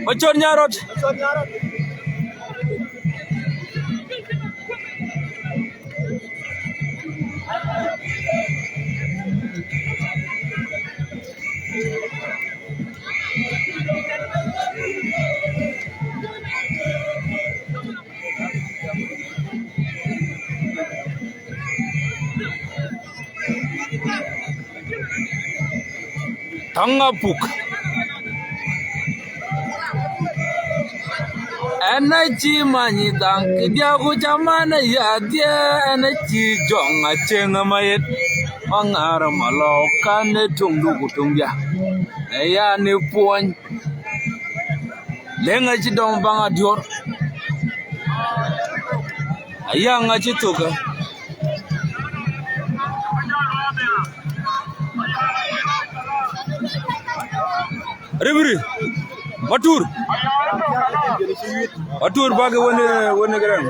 Macɔt nyarɔt. Tɔŋ Apuk. Ɛn acï many dhaŋ kë diäk ku cä man ë ya dhiɛ, ɛn acï jɔŋ acieŋ ë mayet. Maŋar malɔu kan ë töŋdu ku töŋ dia. Ë yan ë puɔny. Leŋ acï dɔm baŋ Adiɔ̈r. Ayaŋ acï thök. Ribri. Matur. Matur bak wën, wën gërëm.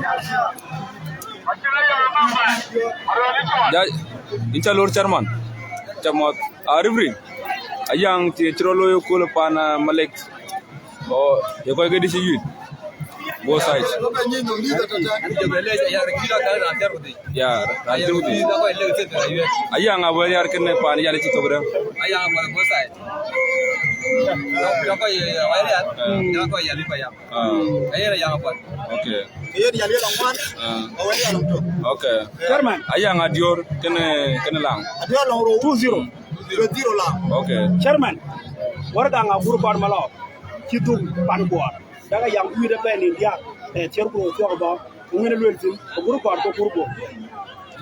Ja, incha lor chairman. Chamot. Aribri. Ayaŋ ti chiro loyo kul pan, ah, Malek. Oh, ye kɔc ke dï cï yuic. Both sides. Yeah, raan cï wut. Ayaŋ a wël yar kënë pan yal cï thok dë. Ayaŋ a wël both sides. Dɔkɔ ye wël yar. Ah. Dɔkɔ ye lipa yam. Ah. Ayen Ayaŋ a pɔt. Okay. Ayen yal yel aŋuan. Ah. Awël yal aŋuan. Okay. Chairman. Ayaŋ Adiɔ̈r kënë, kënë laŋ. Adiɔ̈r laŋ rou. Two zero. Two zero laŋ. Okay. Chairman. Wär gaŋ a gur kɔn malɔ. Cï dhuk pan guɔɔr. Dak Ayaŋ ku wït ëbɛ̈n nin diäk, eh, thiër ku rou thiɔ̈k bɔ̈, ku wën ë luel thïn, ku gur kɔɔr ke kur bɔ̈.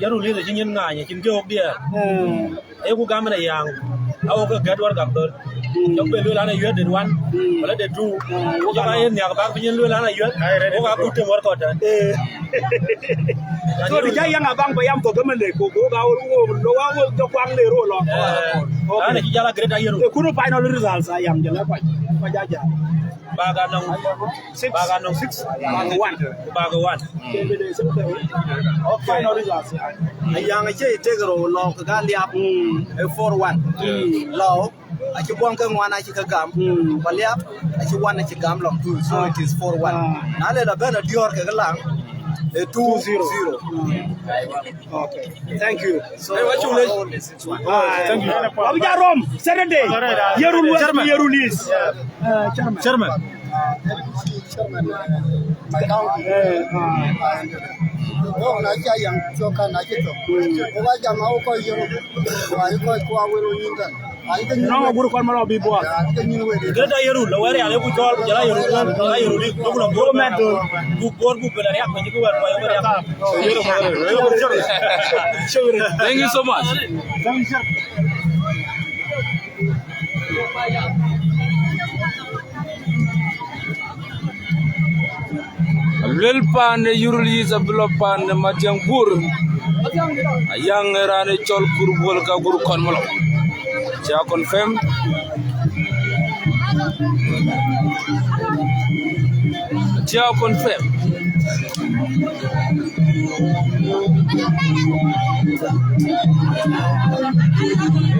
Yarul East acï nyin ŋaany, acïn kë wok diɛɛr. Mm. Ee ku gam ënë Ayaŋ, a wok ke gɛ̈t wär gam dhöl. Mm. Cɔk ben luel an, Ayuɛ̈t det wan, mm, wala det two. Mm. Cɔk a yen nhiak bak piny en luel an, Ayuɛ̈t, wok a kut tem wär kɔt tɛ̈n. Eh. So, rïc Ayaŋ abaŋ bä yam thok ëmënë, ku, ku wok a wok, wok, wok, wok jɔ kuaŋ le rol lɔ. Eh. Okay. An, acï jal a great Ayuɛ̈t. Eh, kunu final results Ayaŋ jël a kuac, kuac a jal. Bag anɔŋ six. Bag anɔŋ six. Bag one. Bag one. Kende de six. Okay. Final results. Ayaŋ acï tek rou lɔ ke ka liap. Mm. E four one. Yeah. Lɔ, acï buɔŋ ke ŋuan acï ke gam. Mm. Ku liap, acï one acï gam lɔ two. So it is four one. Ah. Na le la bɛ̈n Adiɔ̈r ke ke laŋ, e two zero. Two zero. Mm. Okay. Thank you. So, hey, what you all this is one. Ah, thank you. Abija Rome, Saturday. Yarul West, Chairman. Yarul East. Uh, Chairman. Chairman. Chairman, uh, my county. Eh, ah. Wok na ca Ayaŋ cök ka na cï thök. Wok a jam a wok kɔc yök. Wa yï kɔc ku a wël wok nyin tɛ̈n. Nɔŋ agur kɔn malɔ bï buɔɔth. Greater Yarul, la wɛ̈ɛ̈r yal, ee ku cɔɔl, ku jɔl a Yarul, jɔl a Yarul, ku lɔ bor mɛt, ku bor ku bela riak, ku jiki wɛ̈ɛ̈r, ku riak. Thank you so much. Aluel paan de Yarul East abï lɔ paan de Matiang Bur. Ayaŋ ë raan ë cɔl Kur Bol ka gur kɔn malɔ. Cia confirm. Cia confirm.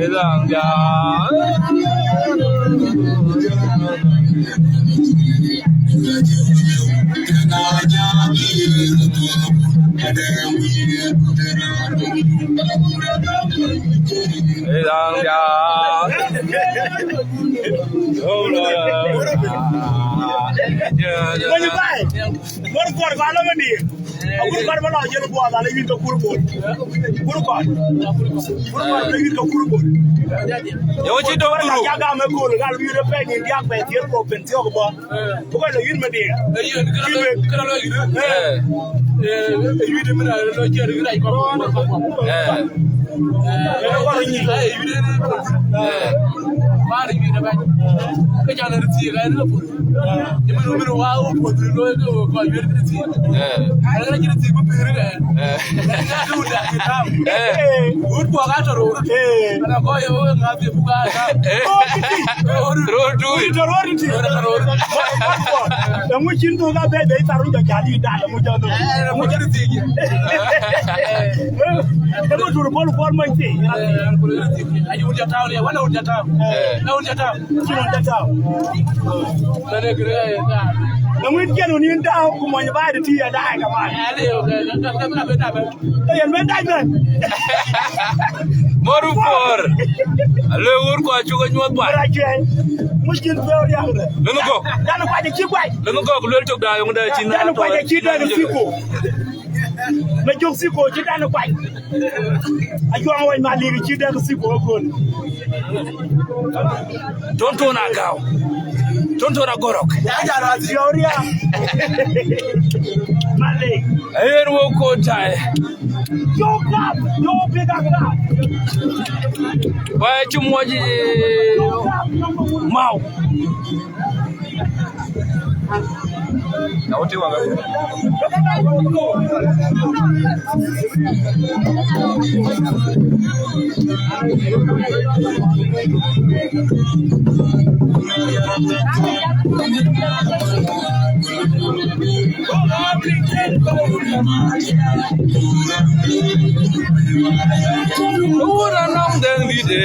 Ëdhaŋ ja. Ëdhaŋ ja. Wëny baai. Wär kuɔr ka lɔ wëndi. Agur kɔn ba lɔ yen kuɔth ala yïn ke Kur Bol. Kur kɔn. Kur kɔn ala yïn ke Kur Bol. Yo, ci dɔm duru. Ca gam e kol, gal wïr e pɛny in diak bɛ thier ko pen thiok bɔ. Bu kɔn la yïn me diɛ. Ki be. Eh. Eh, eh, yï de mïn a lo jɛɛr rɛc kɔ̈k. Eh. Eh, eh, yï de, eh, mar yï de bɛ̈ny. Ke jal rït thiëëk, eh, lo puɔ̈th. Yï mïn, mïn wa wo puɔ̈th, lo ke wo kɔc wiɛ̈r rït thiëëk. Eh. Ai, ke rït thiëëk bï pïïr de. Eh. Ke rït thiëëk bï pïïr de. Eh. Wut kuɔ ka tɔ̈ röör. Eh. Ana kɔc ye wo ŋa thiëëk ku ka ta. Eh. Röör tui. Röör tui. Röör tui. Röör tui. Eŋö cïn dhuk abɛ bɛ tharu jɔ jal yï dal, eŋö jɔ dhuk. Eh, eŋö cïn thiëëk. Eŋö tur bol kuɔr mony thiëëk. Eh, an kul thiëëk. Ayi wut jɔ tau le, wana wut jɔ tau. Eh. Na wut jɔ tau. Cïn wut jɔ tau. Bene kire ya. Eŋö cïn wut nin tau ku mony ba de ti ya dai ka man. Eh, ale, okay. Na, na, na, na, na, na. Yen bɛ dac bɛ̈n. Mor por. Alo wur kua cuk anyuɔth ba. Ora cuɛn. Mushkil pe ori agre. Lënë gɔk. Dan kuac acï kuac. Lënë gɔk luel cök da yöŋ da cïn. Dan kuac acï dan siko. Me jök siko cï dan kuac. Ajuɔŋ wany ma lik cï dan siko kon. Tonton agäu. Tonton agorok. Ya jara ti yoria. Malik. Ayen wo ko tai. Yo kap, yo big kap. Ba ci moji mau. Na wote wa ga. Wun anɔŋ dhɛn lide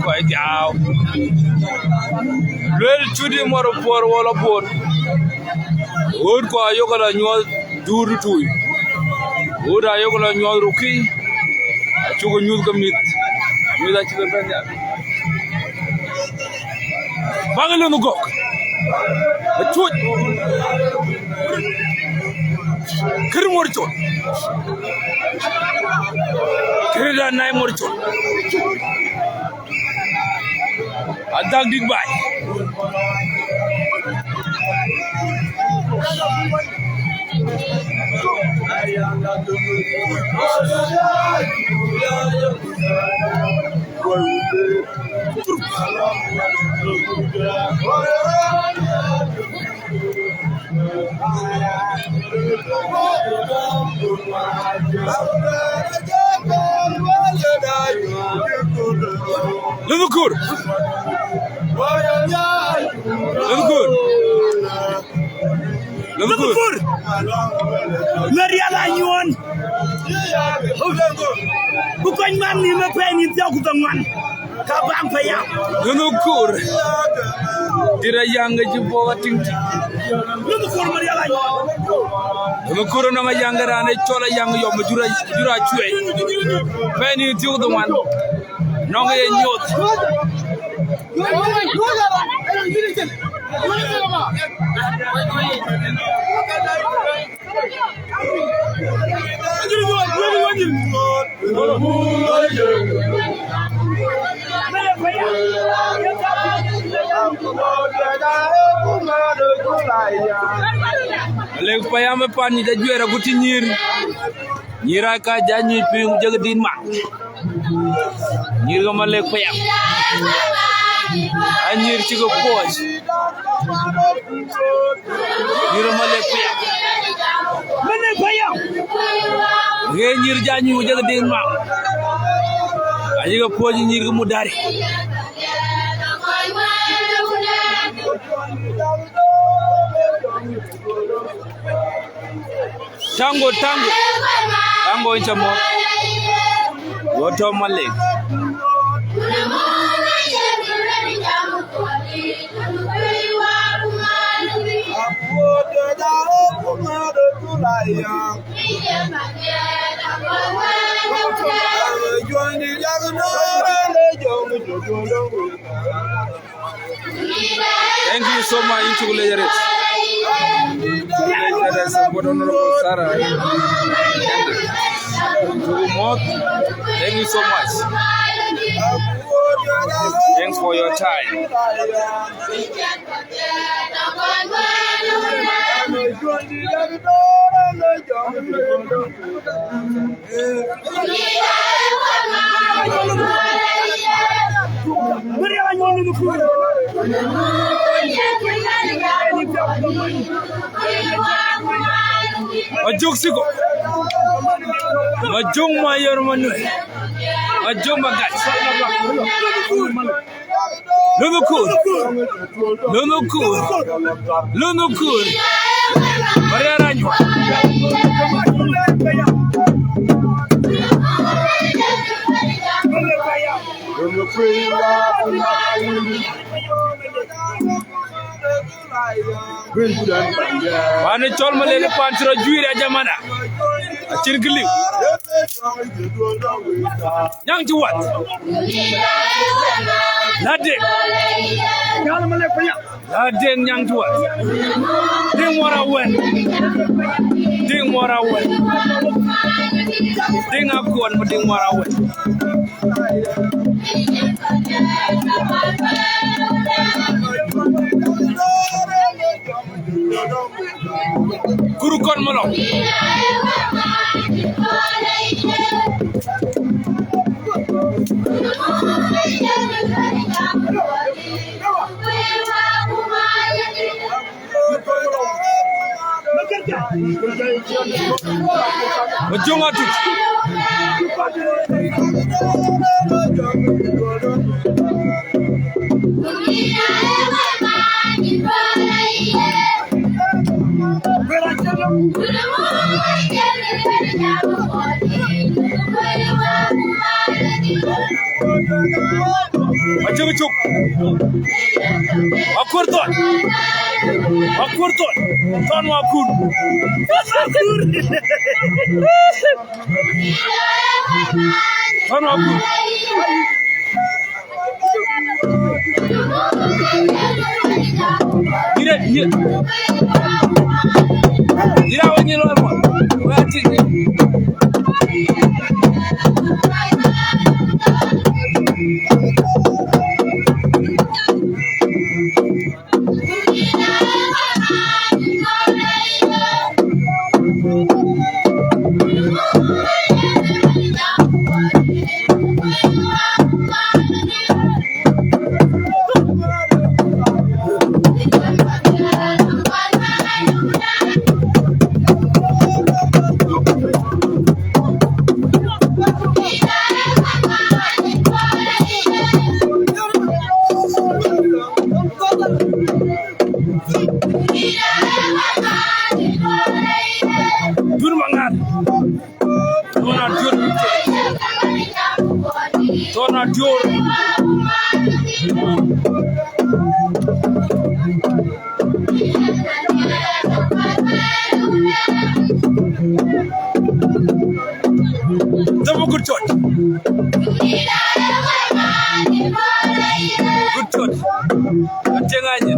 kɔc dhiau. Luel cudi mɔr puɔr wɔ lɔ puɔr. Ɣööt kua yök ala nyuɔth duur tui. Ɣööt ayök ala nyuɔth ruki. Acuk nyuth ke mïth. Mïth acï ke bɛ̈n nhial. Bäk lënh gɔ̈k. Acuc. Kër mor col. Kër da nai mor col. Adhak dik bai. Lëdhukur. Lëdhukur. Lëdhukur. Merial anyuɔn. Ku kony man ni me pɛɛi ni thiɔ̈k ku dhoŋuan. Ka baŋ pɛ̈i ya. Lëdhukur. Dït ayaŋ ë cï bɔ̈ atiŋ. Lëdhukur Merial anyuɔn. Lëdhukur nɔŋ ayaŋ ë raan ë cɔl ayaŋ yɔm jura, jura cuɛɛc. Pɛɛi ni thiɔ̈k ku dhoŋuan. Nɔŋ ye nyuɔth. Lek payam ë pan nyic ajuɛɛr agut cï nyïïr. Nyïïr aa ka ja nyuc piny ku jëk dhil mak. Nyïïr ke Malek payam. A nyïïr cï ke kuɔɔc. Nyïïr Malek payam. Malek payam. Ɣee nyïïr ja nyuc ku jëk dhil mak. Ayï ke puɔ̈c nyïïr ke Mudari. Tango, tango. Tango in chamo. Woto Malek. Thank you so much. Yïn cuk leec arëët. Cuk leec arëët, support Honorable Sarah. Cuk moth. Thank you so much. Thanks for your time. Majok Siko. Majok Mayor Manuel. Majok Magat. Lunu kur. Lunu kur. Lunu kur. Maria Ranywa. Pan cɔl Malek, pan cï rɔt juiir ya jamana. Acïn kë liu. Nyaŋ cï wath. Ladek. Ladek nyaŋ cï wath. Diŋ Muɔr Awɛl. Diŋ Muɔr Awɛl. Diŋ Akuɔn, Diŋ Muɔr Awɛl. Kuru kɔn malɔ. Majok Atut. Acïk cuk. Akur Thɔn. Akur Thɔn. Thɔn Wakur. Thɔn Wakur. Yïn ë, yïn. Yïn awä nyin lɔɔr mɔ. Wä tik. Jur Maŋar. Thɔn Adior. Thɔn Adior. Dɔm Good George. Good George. Atieŋ anyɛ.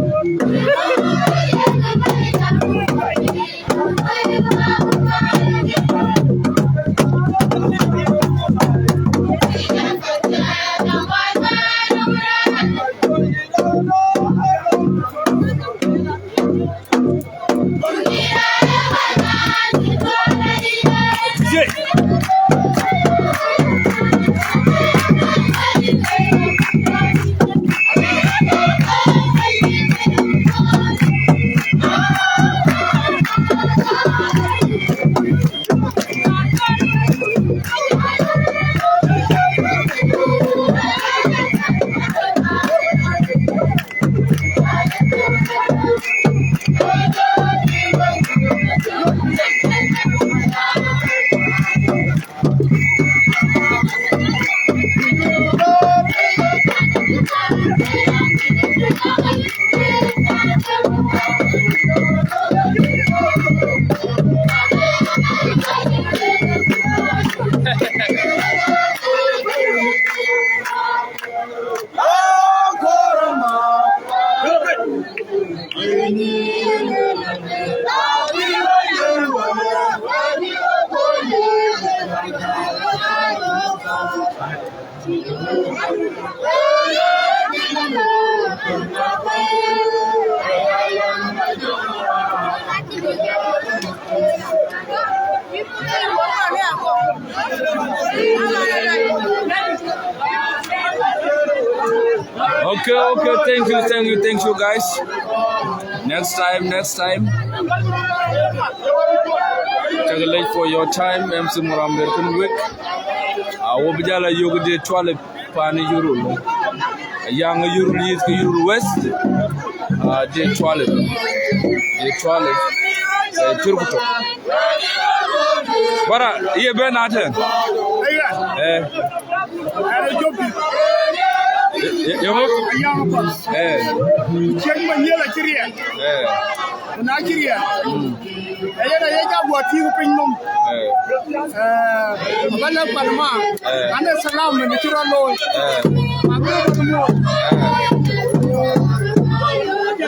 Okay, okay, thank you, thank you, thank you, guys. Next time, next time. Take a late for your time, M C Muram American Week. I will be there, you get the twelve. Pan Yirol. Yaŋ Yirol East ke Yirol West. Ah, de twelve. De twelve. Eh, Turkuto. Bara, ye ben ate. Eh. Ye, ye, ye mo? Eh. Cieŋ Manyiel acï riɛl. Eh. Ku na cï riɛl. Ayen aye ja guɔ tïŋ piny nɔm. Eh. Eh, ba lɛ̈k pan ma. Eh. An, ee salam në cï rɔt looi. Eh. Ma bï rɔt muɔɔc. Eh.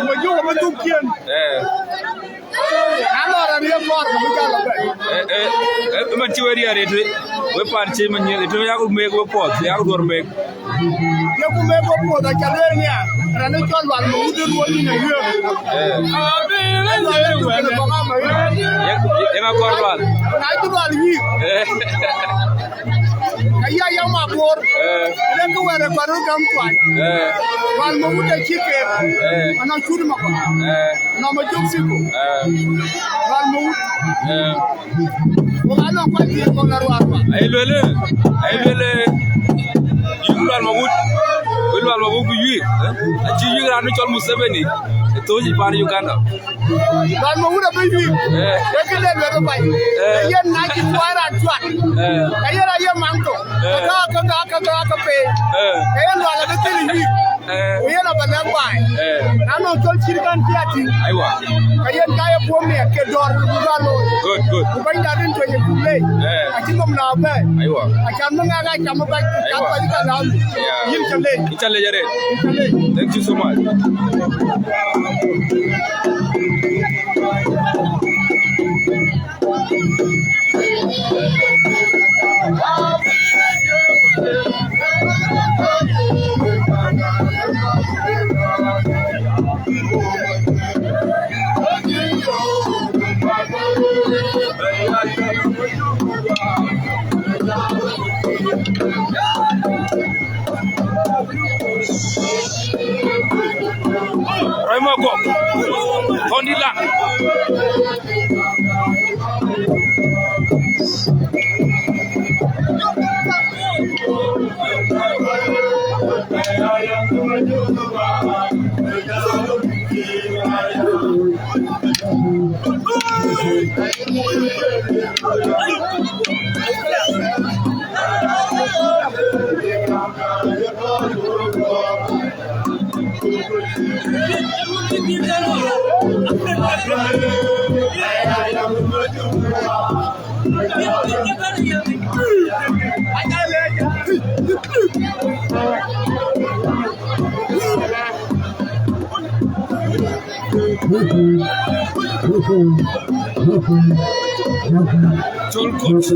Ku jɔkï bï dhuk ciëën. Eh. An, lɔ rɛn ye kɔɔr, ku bï jal lɔ bɛ̈n. Eh, eh, eh, man cï we riɛɛr ëtui, we pan cï Manyiel, ëtui yak meek we puɔth, yak duɔ̈r meek. Yeku meek we puɔth, aca lueel nia, rɛn ë cɔl Lual Mawut ë ruɔl yïn ë wiëëk. Eh. Ë Lual ë duk kën ë kɔk ama ɣer. Ye, ye ŋa kɔɔr Lual? Na cï Lual wïïk. Eh. Ka ya yam abor. Eh. Ënë kë wɛ̈ɛ̈r ë kɔɔr ë gäm kuany. Eh. Lual Mawut acï keer. Eh. Anɔŋ cut ë makɔn. Eh. Anɔŋ ma cök siku. Eh. Lual Mawut. Eh. Wok anɔŋ kuany thiëër kɔn la ruaar ruaar. Ai luel, ai luel, yï Lual Mawut, wï Lual Mawut bï yuiir, eh? Acï yuiir raan cɔl Museveni, ë thööc pan Uganda. Lual Mawut abï yuiir, eh, ee këde luel ë bac. Eh. Ee yen na cï tuɔɔc raan cuat, eh, ka yen aye maŋ thok, eh, ka, ka, ka, ka, ka, ka pei. Eh. Ee yen Lual abï thil yuiir. Eh. Ku yen aba lɛ̈k baai. Eh. Na nɔŋ cɔl cït kan cï a tïŋ. Aiwa. Ka yen ka ye puɔ̈u miɛt ke dɔ̈ɔ̈r ku bï bä looi. Good, good. Ku bɛ̈nyda rin tueny ë tuk lei. Eh. Acï nhom na bɛ̈ɛ̈i. Aiwa. Acan bï ŋɛk a cam ë bac, ku cam, aiwa, bac ka lam. Yeah. Yïn ca lec. Yïn ca lec arëët. Yïn ca lec. Thank you so much. Rɛ̈c Magɔ̈k, thɔn dït la. Col Kut.